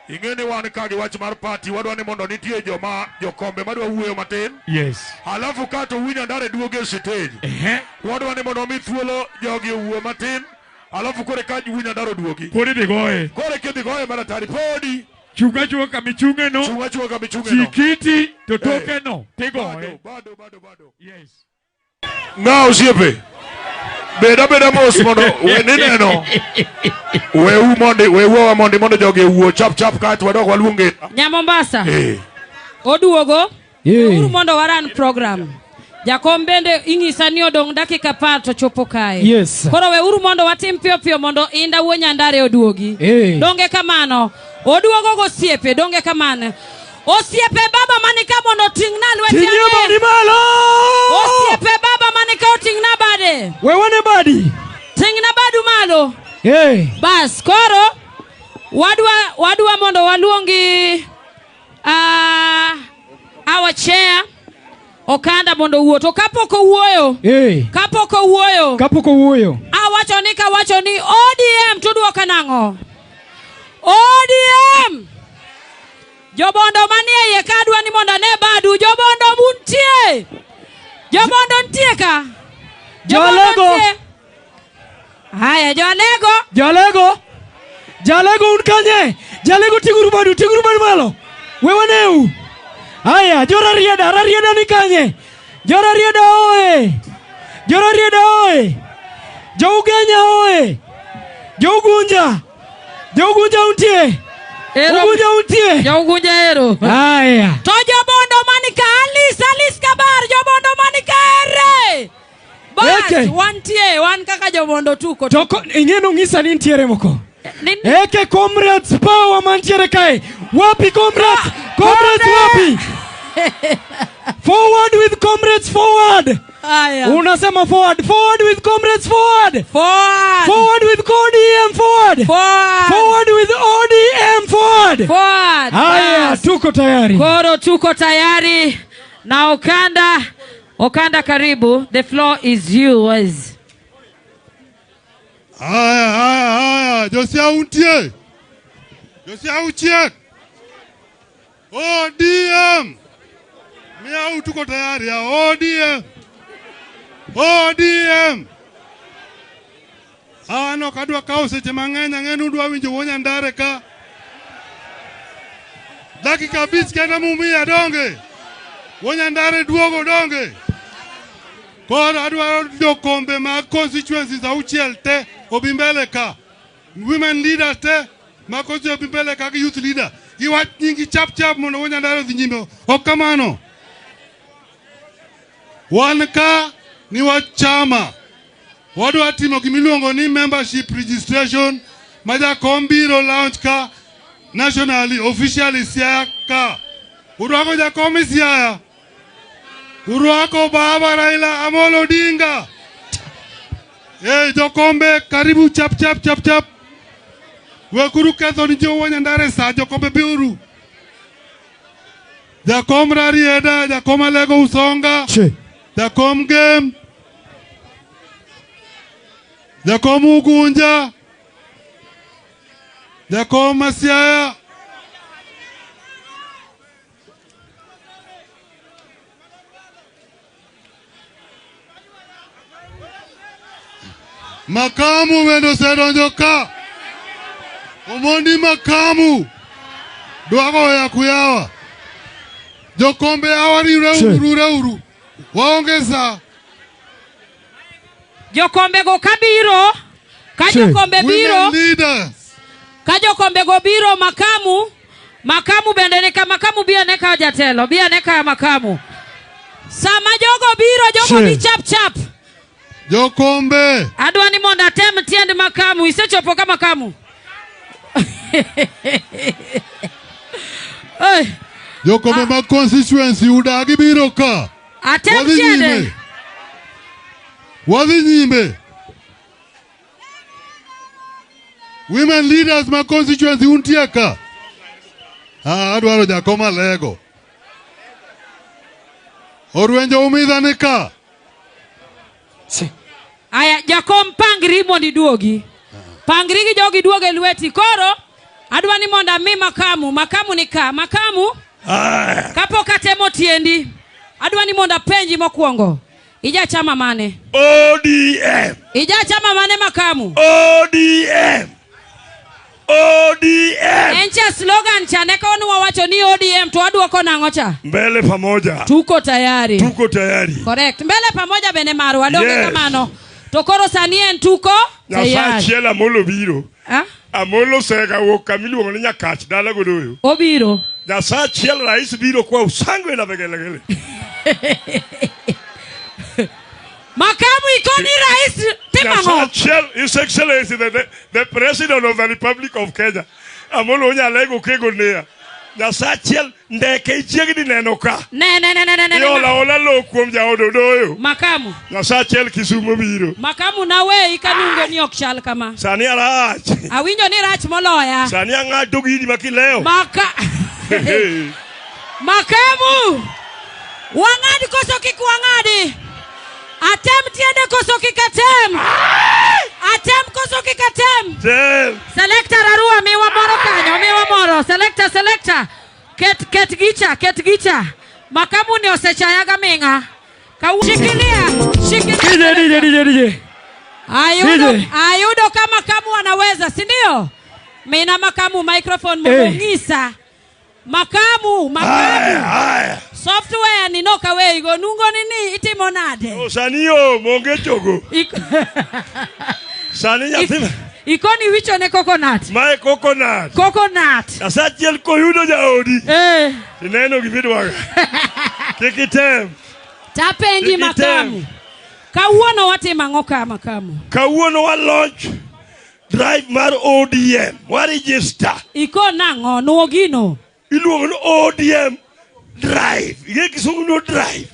Speaker 5: Ing'e ni wan ka gi wach mar party, wadwa ni mondo nitie joma jokombe madwa wuoyo matin.
Speaker 8: Yes.
Speaker 5: Alafu kato Winyo Ndare duogo e stage. Wadwa ni mondo mi thuolo jogi owuo matin. Alafu kore ka Winyo Ndare oduogi.
Speaker 8: Podi dhi goye.
Speaker 5: Kore kidhi goye maratari podi.
Speaker 8: Chunga chunga kamichunge no.
Speaker 5: Chunga chunga kamichunge no.
Speaker 8: Chikiti to toke no. Tigoye.
Speaker 5: Bado bado bado.
Speaker 8: Yes.
Speaker 5: Ng'a osiepe. Beda beda mos mondo we nineno. We mondi we wuowa mondi mondo jogi owuo chap chap kaeto wadok waluonge.
Speaker 4: Nya Mombasa.
Speaker 5: Eh.
Speaker 4: Oduogo. Uru mondo waran program. Jakom bende ing'isa ni odong' dakika 10 to chopo kae.
Speaker 3: Yes.
Speaker 4: Koro we uru mondo watim piyo piyo mondo Inda wuo Nyandare oduogi. Donge kamano. Oduogo gosiepe, donge kamano. Osiepe baba manika mondo oting'na lwete.
Speaker 3: Ting'e badi malo.
Speaker 4: Osiepe baba manika oting'na bade.
Speaker 3: Wewane badi.
Speaker 4: Ting'na badu malo.
Speaker 3: Hey.
Speaker 4: Bas, koro wadwa mondo waluongi our chair Okanda mondo owuo. To kapok owuoyo.
Speaker 3: Hey.
Speaker 4: Kapok owuoyo.
Speaker 3: Kapok owuoyo.
Speaker 4: Awacho ni kawacho ni ODM tuduoka nang'o? ODM. Jobondo manie iye ka adwa ni mondo ane badu. Jobondo buntie. Jobondo nitie ka.
Speaker 3: Joalego.
Speaker 4: Haya, Joalego.
Speaker 3: Joalego. Joalego un kanye? Joalego ting'uru badu, ting'uru badu malo. Wewaneu. Haya, Jorarieda, Rarieda ni kanye? Jorarieda oe. Jorarieda oe. Jougenya oe. Jougunja. Jougunja untie. Ugunja untie.
Speaker 4: Jougunja ero.
Speaker 3: Haya.
Speaker 4: To jobondo manika Alice, Alice Kabar, jobondo manika ere. Bas,
Speaker 3: Eke.
Speaker 4: wantie, wan kaka jobondo tuko.
Speaker 3: Toko ing'e ng'isa ni ntiere moko. Eke comrades power mantiere kae. Wapi comrades? Comrades wapi? Forward with comrades forward.
Speaker 4: Aya.
Speaker 3: Unasema forward, forward with comrades forward.
Speaker 4: Forward.
Speaker 3: Forward with ODM forward.
Speaker 4: Forward.
Speaker 3: Forward with ODM forward.
Speaker 4: Forward.
Speaker 3: Haya, tuko tayari.
Speaker 4: Koro tuko tayari. Na Okanda, Okanda karibu. The floor is yours.
Speaker 6: Haya, haya, haya. Josia untie. Josia uchiek. ODM. Miau tuko tayari ya ODM. ODM. Ano kadwa kawo seche mang'eny ang'e ni udwa winjo wuo Nyandare ka. Dakika 5 kende mumiya donge. Wuo Nyandare duogo donge. Koro adwaro jokombe mag constituencies 6 te obi mbele ka. Women leaders te mag constituencies obi mbele ka gi youth leader. Giwach nyingi chap chap mondo wuo Nyandare odhi nyime. Ok kamano. Wan ka ni wach chama. Wadwa timo gimiluongo ni membership registration ma jakom biro launch ka nationally officially Siaya ka. Urwako jakom e Siaya. Urwako baba Raila Amolo Odinga. Hey, jokombe karibu chap chap chap chap. Wekuru ketho ni jo Nyandare sa jokombe biuru. Jakom Rarieda, Jakom Alego Usonga, Jakom Gem, Jakom Ugunja, Jakom Masiaya. Makamu bende osedonjo ka. Omondi makamu. Dwago ya kuyawa. Jokombe hawa riure uru. Waonge sa.
Speaker 4: Jokombego kabiro, ka jokombe biro,
Speaker 6: Women leaders.
Speaker 4: ka jokombego biro makamu, makamu bende ni ka makamu bi ane ka jatelo, bi ane ka makamu. Sama jogo biro, jogo bi chap chap.
Speaker 6: Jokombe.
Speaker 4: Adwa ni mondo atem tiend makamu, isechopo ka makamu. Oi,
Speaker 6: Jokombe mag constituency udagi biro ka.
Speaker 4: atem
Speaker 6: Wadhi
Speaker 4: tiende.
Speaker 6: nyime. Wadhi nyime. Women leaders mag constituency untie ka. Ah, adwaro jakom Alego. Orwenjo umidha ni ka.
Speaker 4: Aya, jakom pangri mondo iduogi. Pangri gi jogi duogo e lweti. Koro, adwa ni mondo ami makamu. Makamu ni ka. Makamu, kapok atemo tiendi, adwa ni mondo apenji mokwongo. Ija chama mane?
Speaker 2: ODM.
Speaker 4: Ija chama mane makamu?
Speaker 2: ODM. ODM.
Speaker 4: En cha slogan cha ne kawuono wawacho ni ODM to waduoko nang'o cha?
Speaker 2: Mbele pamoja.
Speaker 4: Tuko tayari.
Speaker 2: Tuko tayari.
Speaker 4: Correct. Mbele pamoja bende marwa donge
Speaker 2: Yes.
Speaker 4: kamano. To koro sani en tuko
Speaker 2: Nyasaye
Speaker 4: tayari.
Speaker 2: achiel Amolo biro.
Speaker 4: Ah?
Speaker 2: Amolo sega wuok kama iluongo ni Nyakach dala Godoyo.
Speaker 4: Obiro.
Speaker 2: Nyasaye achiel rais biro kwa usangwe na vigelegele.
Speaker 4: Makamu ikoni rais
Speaker 2: Nyasaye
Speaker 4: timang'o?
Speaker 2: achiel His Excellency the President of the Republic of Kenya. Amolo Onyalego Kego Nea. Nyasaye achiel ndeke ichiegni neno ka.
Speaker 4: Ne ne ne ne ne ne.
Speaker 2: Iola ola lowo kuom jaod Odoyo.
Speaker 4: Makamu.
Speaker 2: Nyasaye achiel Kisumo biro.
Speaker 4: Makamu naweyi kanungo ni ok chal kama.
Speaker 2: Sani arach.
Speaker 4: Awinjo ni rach moloya.
Speaker 2: Sani ang'ado gini makilewo.
Speaker 4: Maka Makamu. Wang'adi koso kik wang'adi? Atem tiende koso kik atem? Atem koso kik atem?
Speaker 2: Tem.
Speaker 4: Selector Arua miwa moro kanyo, miwa moro. Selector, selector. Ket ket gicha, ket gicha. Makamu ni osechayaga ming'a. Shikilia, shikilia.
Speaker 3: DJ, DJ, DJ, DJ.
Speaker 4: Ayudo,
Speaker 3: DJ.
Speaker 4: ayudo kama Makamu anaweza, si ndio? Mina Makamu microphone
Speaker 3: Eh.
Speaker 4: mong'isa. Makamu, Makamu.
Speaker 2: Haya.
Speaker 4: Software ni noka weigo nungo nini itimo nade?
Speaker 2: O sani yo onge chogo. Sani nyathi
Speaker 4: Ikoni wicho ne coconut.
Speaker 2: mae coconut.
Speaker 4: Coconut.
Speaker 2: Nyasaye achiel koyudo jaodi.
Speaker 4: Eh.
Speaker 2: Ineno gimidwago. Kik item.
Speaker 4: Tapenji
Speaker 2: Kik item.
Speaker 4: Makamu. Kawuono watimo ang'o ka Makamu?
Speaker 2: Kawuono wa launch drive mar ODM. Wa register.
Speaker 4: Iko nang'o? Nuo gino.
Speaker 2: Iluongo ni ODM drive. Ing'e kisungu no drive.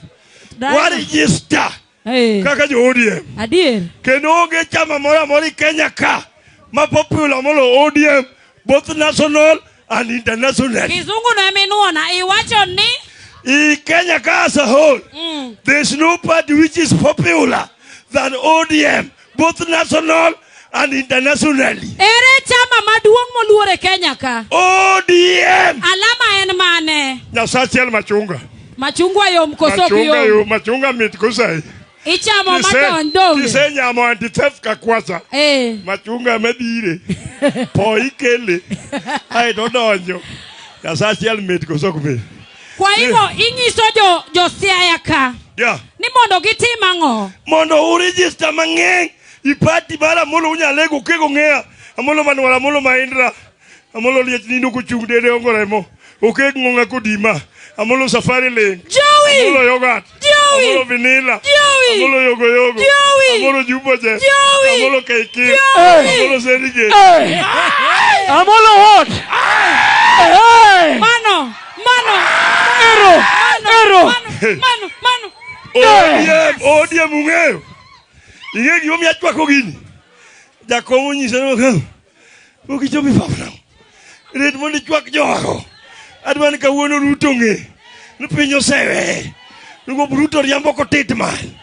Speaker 2: Wa register.
Speaker 4: Eh.
Speaker 2: Kaka jo ODM.
Speaker 4: Adier.
Speaker 2: Kendo onge chama moro amora i Kenya ka ma popular molo ODM both national and international.
Speaker 4: Kizungu no eminuona iwacho ni
Speaker 2: In Kenya ka as a whole, there's no party which is popular than ODM, both national and internationally.
Speaker 4: ere chama maduong' moluor e Kenya ka?
Speaker 2: ODM.
Speaker 4: Alama en mane?
Speaker 2: Nyasaye achiel machunga.
Speaker 4: Machungwa yom koso ok
Speaker 2: Machunga
Speaker 4: yom?
Speaker 2: yo, machunga mit kosai.
Speaker 4: Ichamo madony donge?
Speaker 2: Kisenyamo anti-theft kakwacha.
Speaker 4: Eh.
Speaker 2: Machunga mabire. Po ikele. Aeto donjo. Nyasaye achiel mit koso ok mit.
Speaker 4: Kwa hivyo inyiso jo Siaya ka
Speaker 2: Yeah.
Speaker 4: ni mondo gitim ang'o?
Speaker 2: Mondo uregister mang'eny i party mar Amolo Unyalego kego ng'eya. Amolo Manuel, Amolo Mahindra. Amolo Liech nindo kochung' dede ongo remo. Okeg ng'ong'a kodima. Amolo Safari Link.
Speaker 4: Joey!
Speaker 2: Amolo Yogurt.
Speaker 4: Joey!
Speaker 2: Amolo Vanilla.
Speaker 4: Joey!
Speaker 2: Amolo Yogo Yogo.
Speaker 4: Joey!
Speaker 2: Amolo Jumbo Jet.
Speaker 4: Joey!
Speaker 2: Amolo KK.
Speaker 4: Joey!
Speaker 2: Amolo Serige.
Speaker 3: Hey. Amolo what? Hey.
Speaker 4: Mano, mano,
Speaker 3: Ero.
Speaker 4: mano,
Speaker 3: Ero.
Speaker 4: mano, mano, mano.
Speaker 2: ODM, ODM ung'eyo. Ing'e gimomiyo achwako gini. Jakom onyisa ni "Makamu, pok ichopo e pap nang'o? Ret mondo ichwak jogo. Adwa ni kawuono Ruto ng'e ni piny oseweye. Nikop Ruto riambo kotit man.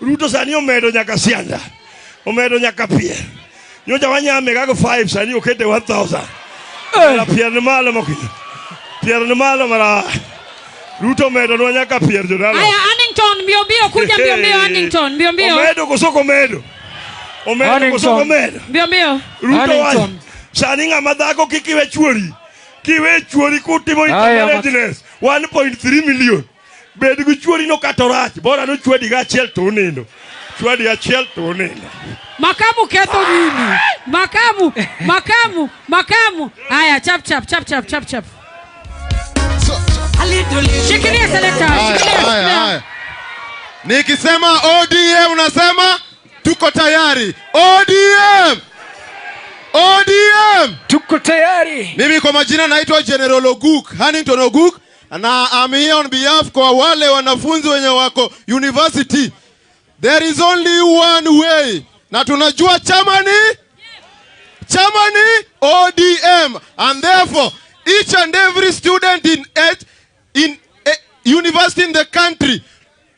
Speaker 2: Ruto sani omedo nyaka sianda. Omedo nyaka pier. Nyocha wanyame kaka 5 sani okete 1000. Omera pier ni malo mokinyo. Pier ni malo mara. Ruto omedo nwa nyaka pier jodala.
Speaker 4: Aya, Annington mbio mbio, kuja mbio mbio Annington, mbio mbio.
Speaker 2: Omedo koso ok omedo? Omedo koso ok omedo?
Speaker 4: Mbio mbio.
Speaker 2: Ruto wacho sani ng'ama dhako kik iwe chuori. Kiwe chuori kutimo
Speaker 3: Aya,
Speaker 2: intermarriageness 1.3 million. Bed gi chuori no kata orach, bora nochwadi gachiel to unindo. Ochwadi achiel to onindo.
Speaker 4: Makamu ketho gini. Makamu, makamu, makamu. Aya, chap chap chap chap chap chap. Shikilia selector, shikilia.
Speaker 7: Nikisema ODM unasema tuko tayari. ODM! ODM!
Speaker 3: Tuko tayari.
Speaker 7: Mimi kwa majina naitwa General Oguk, Hannington Oguk, na I'm here on behalf kwa wale wanafunzi wenye wako university. There is only one way. Na tunajua chama ni? Chama ni ODM. And therefore, each and every student in university in the country,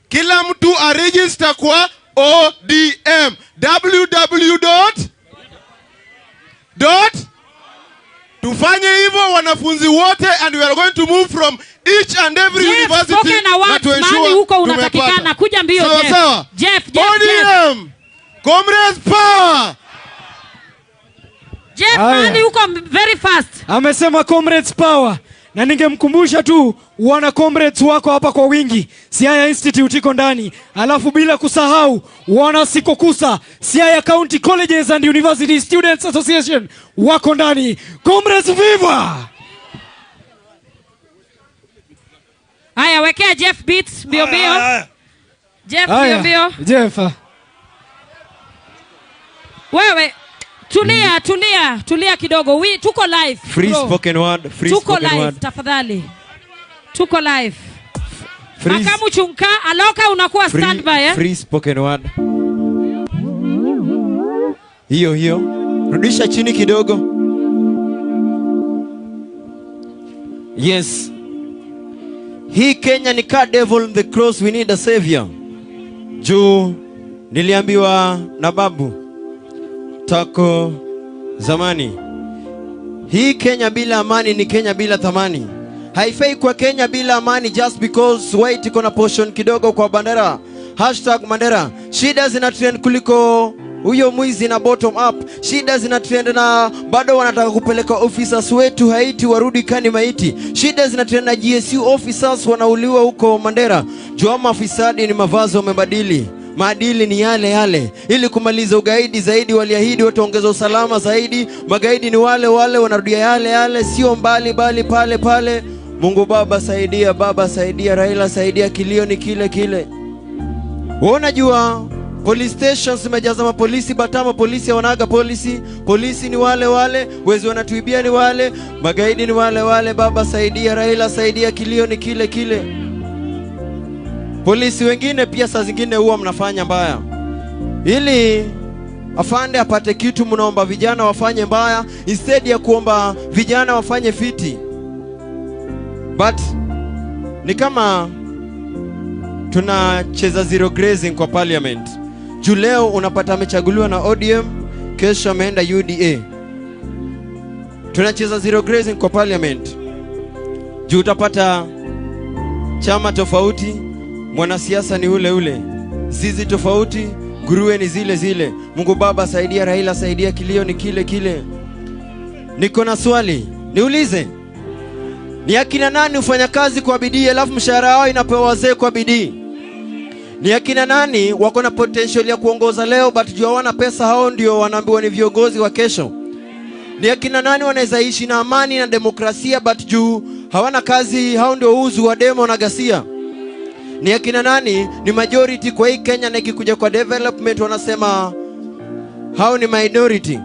Speaker 7: kila mtu aregister kwa ODM. www dot. Tufanye hivyo wanafunzi wote, and we are going to move from each and every
Speaker 4: Jeff,
Speaker 7: university
Speaker 4: na to ensure huko unatakikana. Kuja mbio Jeff.
Speaker 7: Sawa.
Speaker 4: Jeff, Jeff,
Speaker 7: ODM.
Speaker 4: Jeff.
Speaker 7: Comrades power.
Speaker 4: Jeff, mahali huko very fast.
Speaker 3: Amesema comrades power. Na ningemkumbusha tu wana comrades wako hapa kwa wingi. Siaya Institute iko ndani. Alafu bila kusahau wana Sikokusa, Siaya County Colleges and University Students Association wako ndani. Comrades viva!
Speaker 4: Haya, wekea Jeff beats mbio mbio. Jeff mbio mbio.
Speaker 3: Jeff.
Speaker 4: Wewe tulia, tulia, tulia kidogo. We tuko live.
Speaker 1: Free
Speaker 4: bro.
Speaker 1: Spoken word, free
Speaker 4: tuko
Speaker 1: spoken
Speaker 4: live
Speaker 1: word.
Speaker 4: Tafadhali. Tuko live.
Speaker 1: Free.
Speaker 4: Makamu chunka, aloka unakuwa standby eh?
Speaker 1: Free spoken word. Hiyo hiyo. Rudisha chini kidogo. Yes. Hii Kenya ni car devil on the cross, we need a savior. Juu niliambiwa na babu tako zamani, hii Kenya bila amani ni Kenya bila thamani. Haifai kwa Kenya bila amani just because white iko na portion kidogo kwa bandera. Hashtag Mandera. Shida zina trend kuliko huyo mwizi na bottom up. Shida zina trend na bado wanataka kupeleka officers wetu Haiti warudi kani maiti. Shida zina trend na GSU officers wanauliwa huko Mandera. Jua mafisadi ni mavazi wamebadili, maadili ni yale yale. Ili kumaliza ugaidi zaidi waliahidi wataongeza usalama zaidi. Magaidi ni wale wale, wanarudia yale yale, sio mbali bali pale pale. Mungu Baba saidia, Baba saidia, Raila saidia, kilio ni kile kile. Unajua police stations zimejaza mapolisi, batama polisi wanaga polisi, polisi ni wale wale, wezi wanatuibia ni wale, magaidi ni wale wale. Baba saidia, Raila saidia, kilio ni kile kile. Polisi wengine pia saa zingine huwa mnafanya mbaya. Ili afande apate kitu mnaomba vijana wafanye mbaya instead ya kuomba vijana wafanye fiti. But ni kama tunacheza zero grazing kwa parliament. Juu leo unapata amechaguliwa na ODM, kesho ameenda UDA. Tunacheza zero grazing kwa parliament. Juu utapata chama tofauti, mwanasiasa ni ule ule, zizi tofauti, nguruwe ni zile zile. Mungu Baba saidia, Raila saidia, kilio ni kile kile. Niko na swali, niulize. Ni akina nani hufanya kazi kwa bidii alafu mshahara wao inapewa wazee kwa bidii? Ni akina nani wako na potential ya kuongoza leo but juu hawana pesa, hao ndio wanaambiwa ni viongozi wa kesho? Ni akina nani wanaweza ishi na amani na demokrasia but juu hawana kazi, hao ndio uzu wa demo na ghasia? Ni akina nani ni majority kwa hii Kenya na ikikuja kwa development wanasema hao ni minority?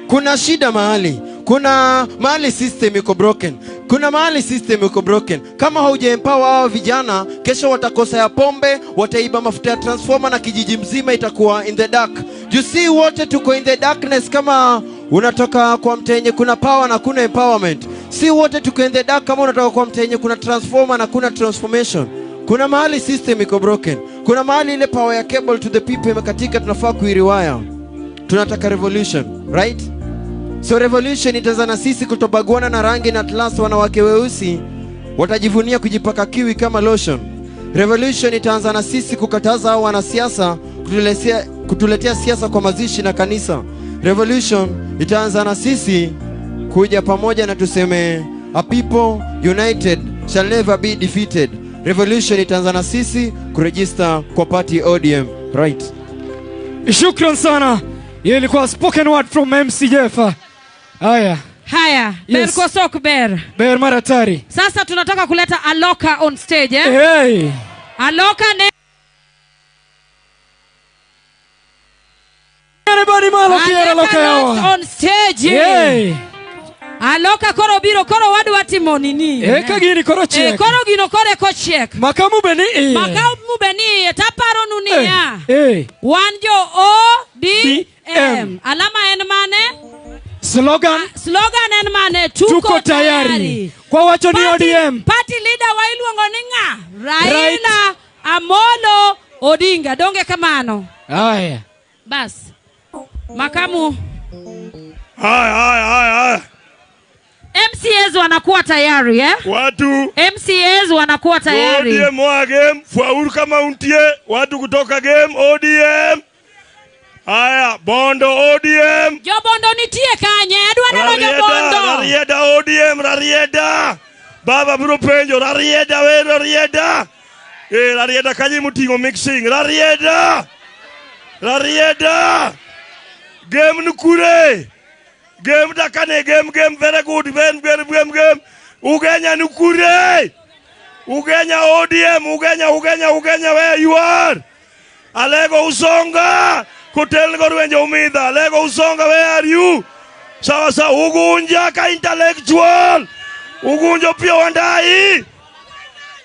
Speaker 1: Kuna shida mahali. Kuna mahali system iko broken. Kuna mahali system iko broken. Kama hauja empower hao vijana, kesho watakosa ya pombe, wataiba mafuta ya transformer na kijiji mzima itakuwa in the dark. You see, wote tuko in the darkness kama unatoka kwa mtenye kuna power na kuna empowerment. Si wote tuko in the dark kama unatoka kwa mtenye kuna transformer na kuna transformation. Kuna mahali system iko broken. Kuna mahali ile power ya cable to the people imekatika, tunafaa kuiriwaya. Tunataka revolution, right? So revolution itaanza na sisi kutobaguana na rangi na class. Wanawake weusi watajivunia kujipaka kiwi kama lotion. Revolution itaanza na sisi kukataza hao wanasiasa kutuletea siasa kwa mazishi na kanisa. Revolution itaanza na sisi kuja pamoja na tuseme a people united shall never be defeated. Revolution itaanza na sisi kuregister kwa party ODM, right?
Speaker 3: Shukran sana. Hiyo ilikuwa spoken word from MC Jeff. Haya.
Speaker 4: Haya,
Speaker 3: Yes.
Speaker 4: ber koso ok ber.
Speaker 3: Ber maratari.
Speaker 4: Sasa tunataka kuleta Aloka on stage, eh?
Speaker 3: Hey.
Speaker 4: Aloka ne
Speaker 3: Everybody malo kiera Aloka yawa.
Speaker 4: on stage.
Speaker 3: Hey.
Speaker 4: Aloka koro biro koro wadwa timo nini?
Speaker 3: Eka gini koro chiek.
Speaker 4: Eh, koro gino koro eko chiek.
Speaker 3: Makamu be ni iye.
Speaker 4: Makamu be ni iye taparo nu niya.
Speaker 3: Hey.
Speaker 4: Wan jo ODM. Alama en mane?
Speaker 3: Slogan.
Speaker 4: Slogan en mane? Tuko,
Speaker 3: Tuko tayari. Kwa wacho ni ODM.
Speaker 4: Party leader wa iluongo ni ng'a? Raila Amolo Odinga. Donge kamano.
Speaker 3: Haya.
Speaker 4: Bas. Makamu.
Speaker 2: Haya, haya, haya.
Speaker 4: MCAs wanakuwa tayari, eh?
Speaker 2: Watu
Speaker 4: MCAs wanakuwa tayari.
Speaker 2: ODM wa game, faulu kama untie, watu kutoka game ODM. Haya, Bondo ODM.
Speaker 4: Jo Bondo nitie kanye? Adwa neno jo Bondo.
Speaker 2: Rarieda ODM, Rarieda. Baba bro penjo, Rarieda we Rarieda. Eh, Rarieda kanyi mutingo mixing, Rarieda. Rarieda. Game nukure. Game dakane, game, game, very good, game, game, game, game. Ugenya nukure. Ugenya ODM, Ugenya, Ugenya, Ugenya, where you are? Alego Usonga. Kutel gorwenjo umidha. Alego Usonga, where are you? Sawa sawa, Ugunja ka intellectual. Ugunjo pia wandai.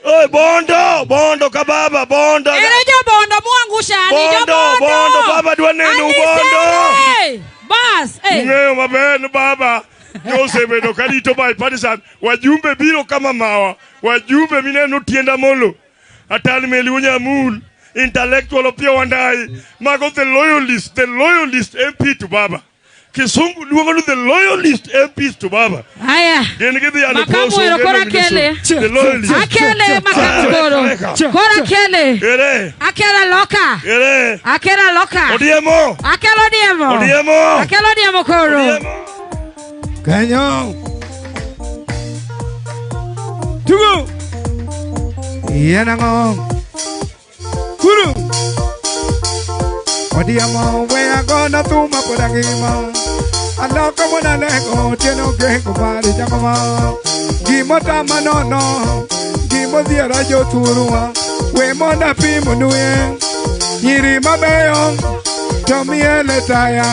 Speaker 2: Oi, Bondo, Bondo kababa, Bondo.
Speaker 4: Ere jo Bondo muangusha ni jo
Speaker 2: Bondo, Bondo, baba dwa neno Bondo.
Speaker 4: Bas, eh.
Speaker 2: Ng'eyo maber ni baba nosebedo karito bipartisan. Wajumbe biro kama mawa. Wajumbe mineno tienda molo. Atali meli unyamul. Intellectual Opiyo Wandayi. Mago the loyalist MP to baba. Kisungu luongo ni the loyalist MPs to baba.
Speaker 4: Haya.
Speaker 2: Gin gidhi yalo
Speaker 4: Makamu ero kora kele.
Speaker 2: The loyalist.
Speaker 4: Akele makamu koro. Kora kele.
Speaker 2: Ere.
Speaker 4: Akela loka.
Speaker 2: Ere.
Speaker 4: Akela loka.
Speaker 2: Odiemo.
Speaker 4: Akela odiemo.
Speaker 2: Odiemo.
Speaker 4: Akela odiemo koro.
Speaker 2: Odiemo.
Speaker 8: Kanyo. Tugo. Yenango. Kuru. Odiemo we agona tuma podangima. Aloko mwana lego tieno gengo bari jangoma. Gimo tama nono. Gimo dhiera jothurwa. We monda pimo nuye. Nyiri mabeyo to miele taya.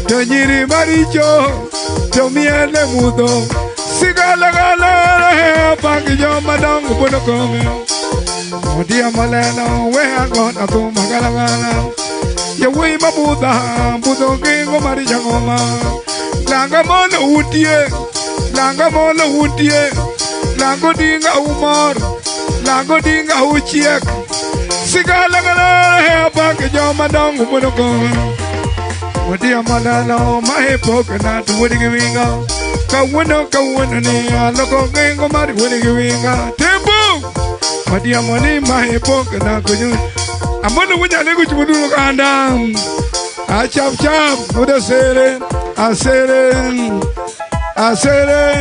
Speaker 8: To nyiri maricho to miele mudho. Sigalagala pangi joma dongo buno kome. Odiemo lelo we agona tuma galagala. Yawui mabuda, budo gengo mari jangoma. Langa mono utie, langa mono utie, lango dinga umor, lango dinga uchiek. Sigala gala bangi joma dongo buno kome. Odia malalo mahe poka tu wudi winga. Kawuno kawuno ni aloko gengo mari wudi winga. Tembo. Odia moni mahe poka na kunyu. Ambono wunya lego chumudu kanda. A chap chap, uda sere, a sere, a sere.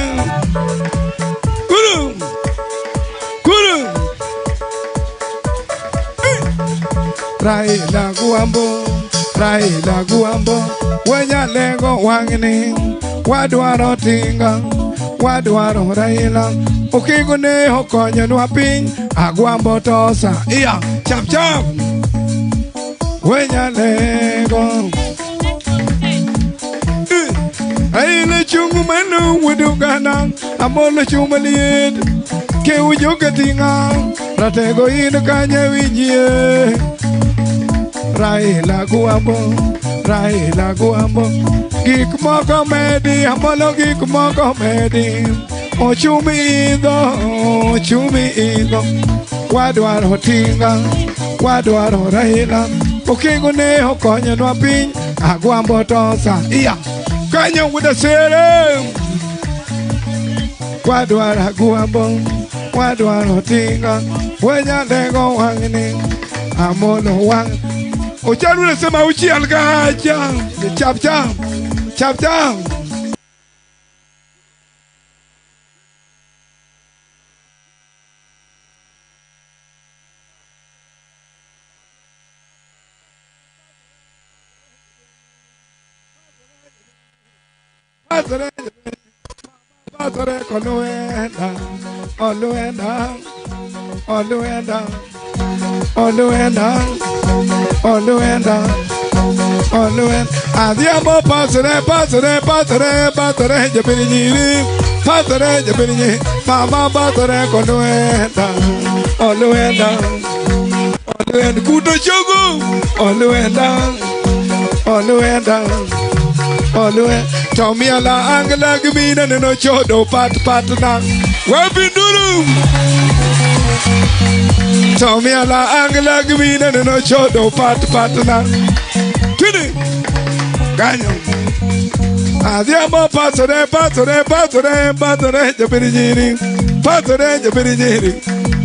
Speaker 8: Kuru, kuru. Raila guambo, Raila guambo. Wenya lego wangini, wadwaro tinga, wadwaro Raila. Okingo ne okonyo nwa piny, agwambo tosa. Iya, chap chap. Wenya lego. Raila chungu manu wudugana, amolo chumaliet. Ke ujoke tinga, ratego in kanye winjie. Raila guambo, Raila guambo. Gik moko medi, amolo gik moko medi. Ochumi idho, ochumi idho. Wadwaro tinga, wadwaro Raila. Okingo ne okonyo nwa piny, agwambo tosa. Iya, kanyo wuda sere. Wadwaro agwambo, wadwaro tinga. Wenya lego wang'ni, amolo wang'. Ocharu nasema uchiel kacha. Chap chap, chap chap. Pasore pasore koluenda oluenda oluenda oluenda oluenda oluenda adhiambo pasore pasore pasore pasore jopiny pasore jopiny mama pasore koluenda oluenda oluenda kudo chogo oluenda oluenda oluenda tomiala angla gimina neno chodo pat pat na wabinduru tomiala angla gimina neno chodo pat pat na tini ganyo adhiambo pasore pasore pasore pasore jopiny pasore jopiny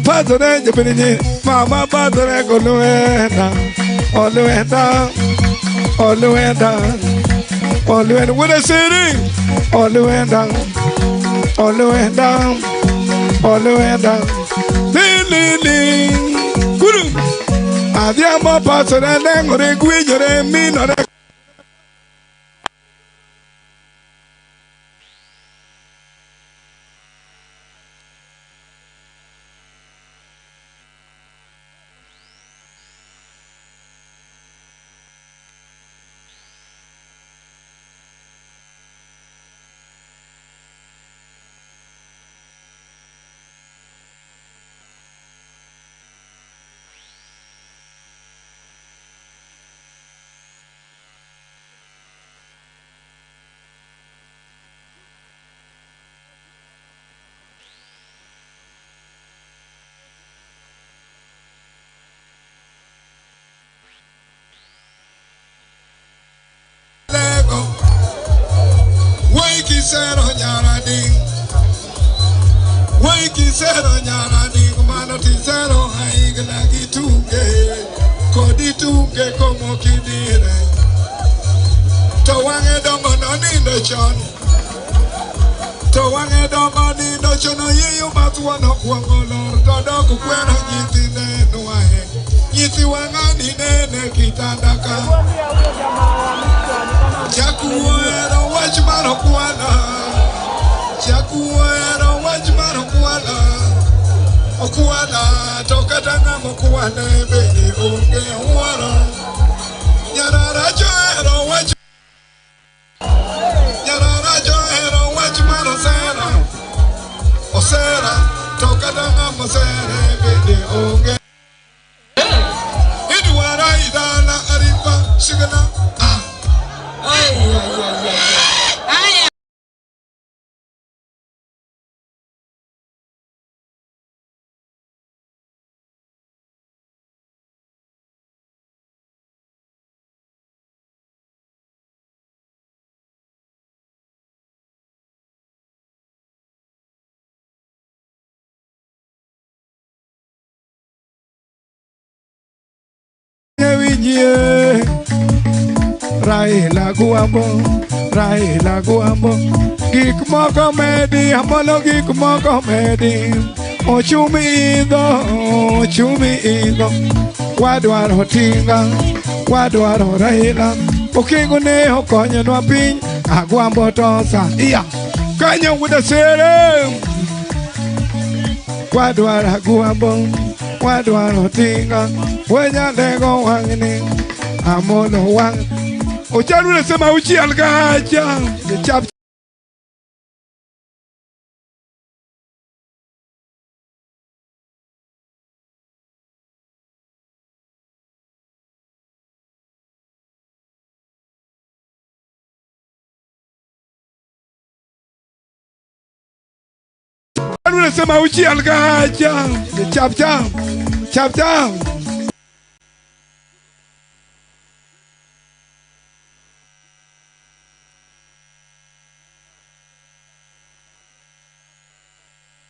Speaker 8: pasore jopiny mama pasore koluenda oluenda oluenda oluenda what a city oluenda oluenda oluenda lili guru adhiambo pasore nengore gwinyore minore Kisero nyara ding mano tisero haigla gitunge kodi tunge komo kidire to wange dongo no nindo chon to wange dongo nindo chon oyiyo mathuono kuongo lor to dok kwero nyithinde nwae nyithi wang'ani nene kitanda ka jakuo ero wach mar okwala jakuo ero wach mar okwala okwala to kata ng'ama okwale bende onge wuoro nyararacho ero wach nyararacho ero wach mar osera osera to kata ng'ama osere bende onge idwara idala aripa sigana ah
Speaker 4: ay ay ay.
Speaker 8: Raila Guambo, Raila Guambo, gik moko medi, amolo gik moko medi, ochumi idho, ochumi idho, wadwaro tinga, wadwaro Raila, okingo ne okonyonwa piny, Agwambo to sa, iya, kanyo wuda sere, wadwaro Agwambo, wadwaro tinga, wenyalego wang'ni, amolo wang'. Ocharu nasema uchi algacha chap Ocharu nasema uchi algacha chap chap chap chap.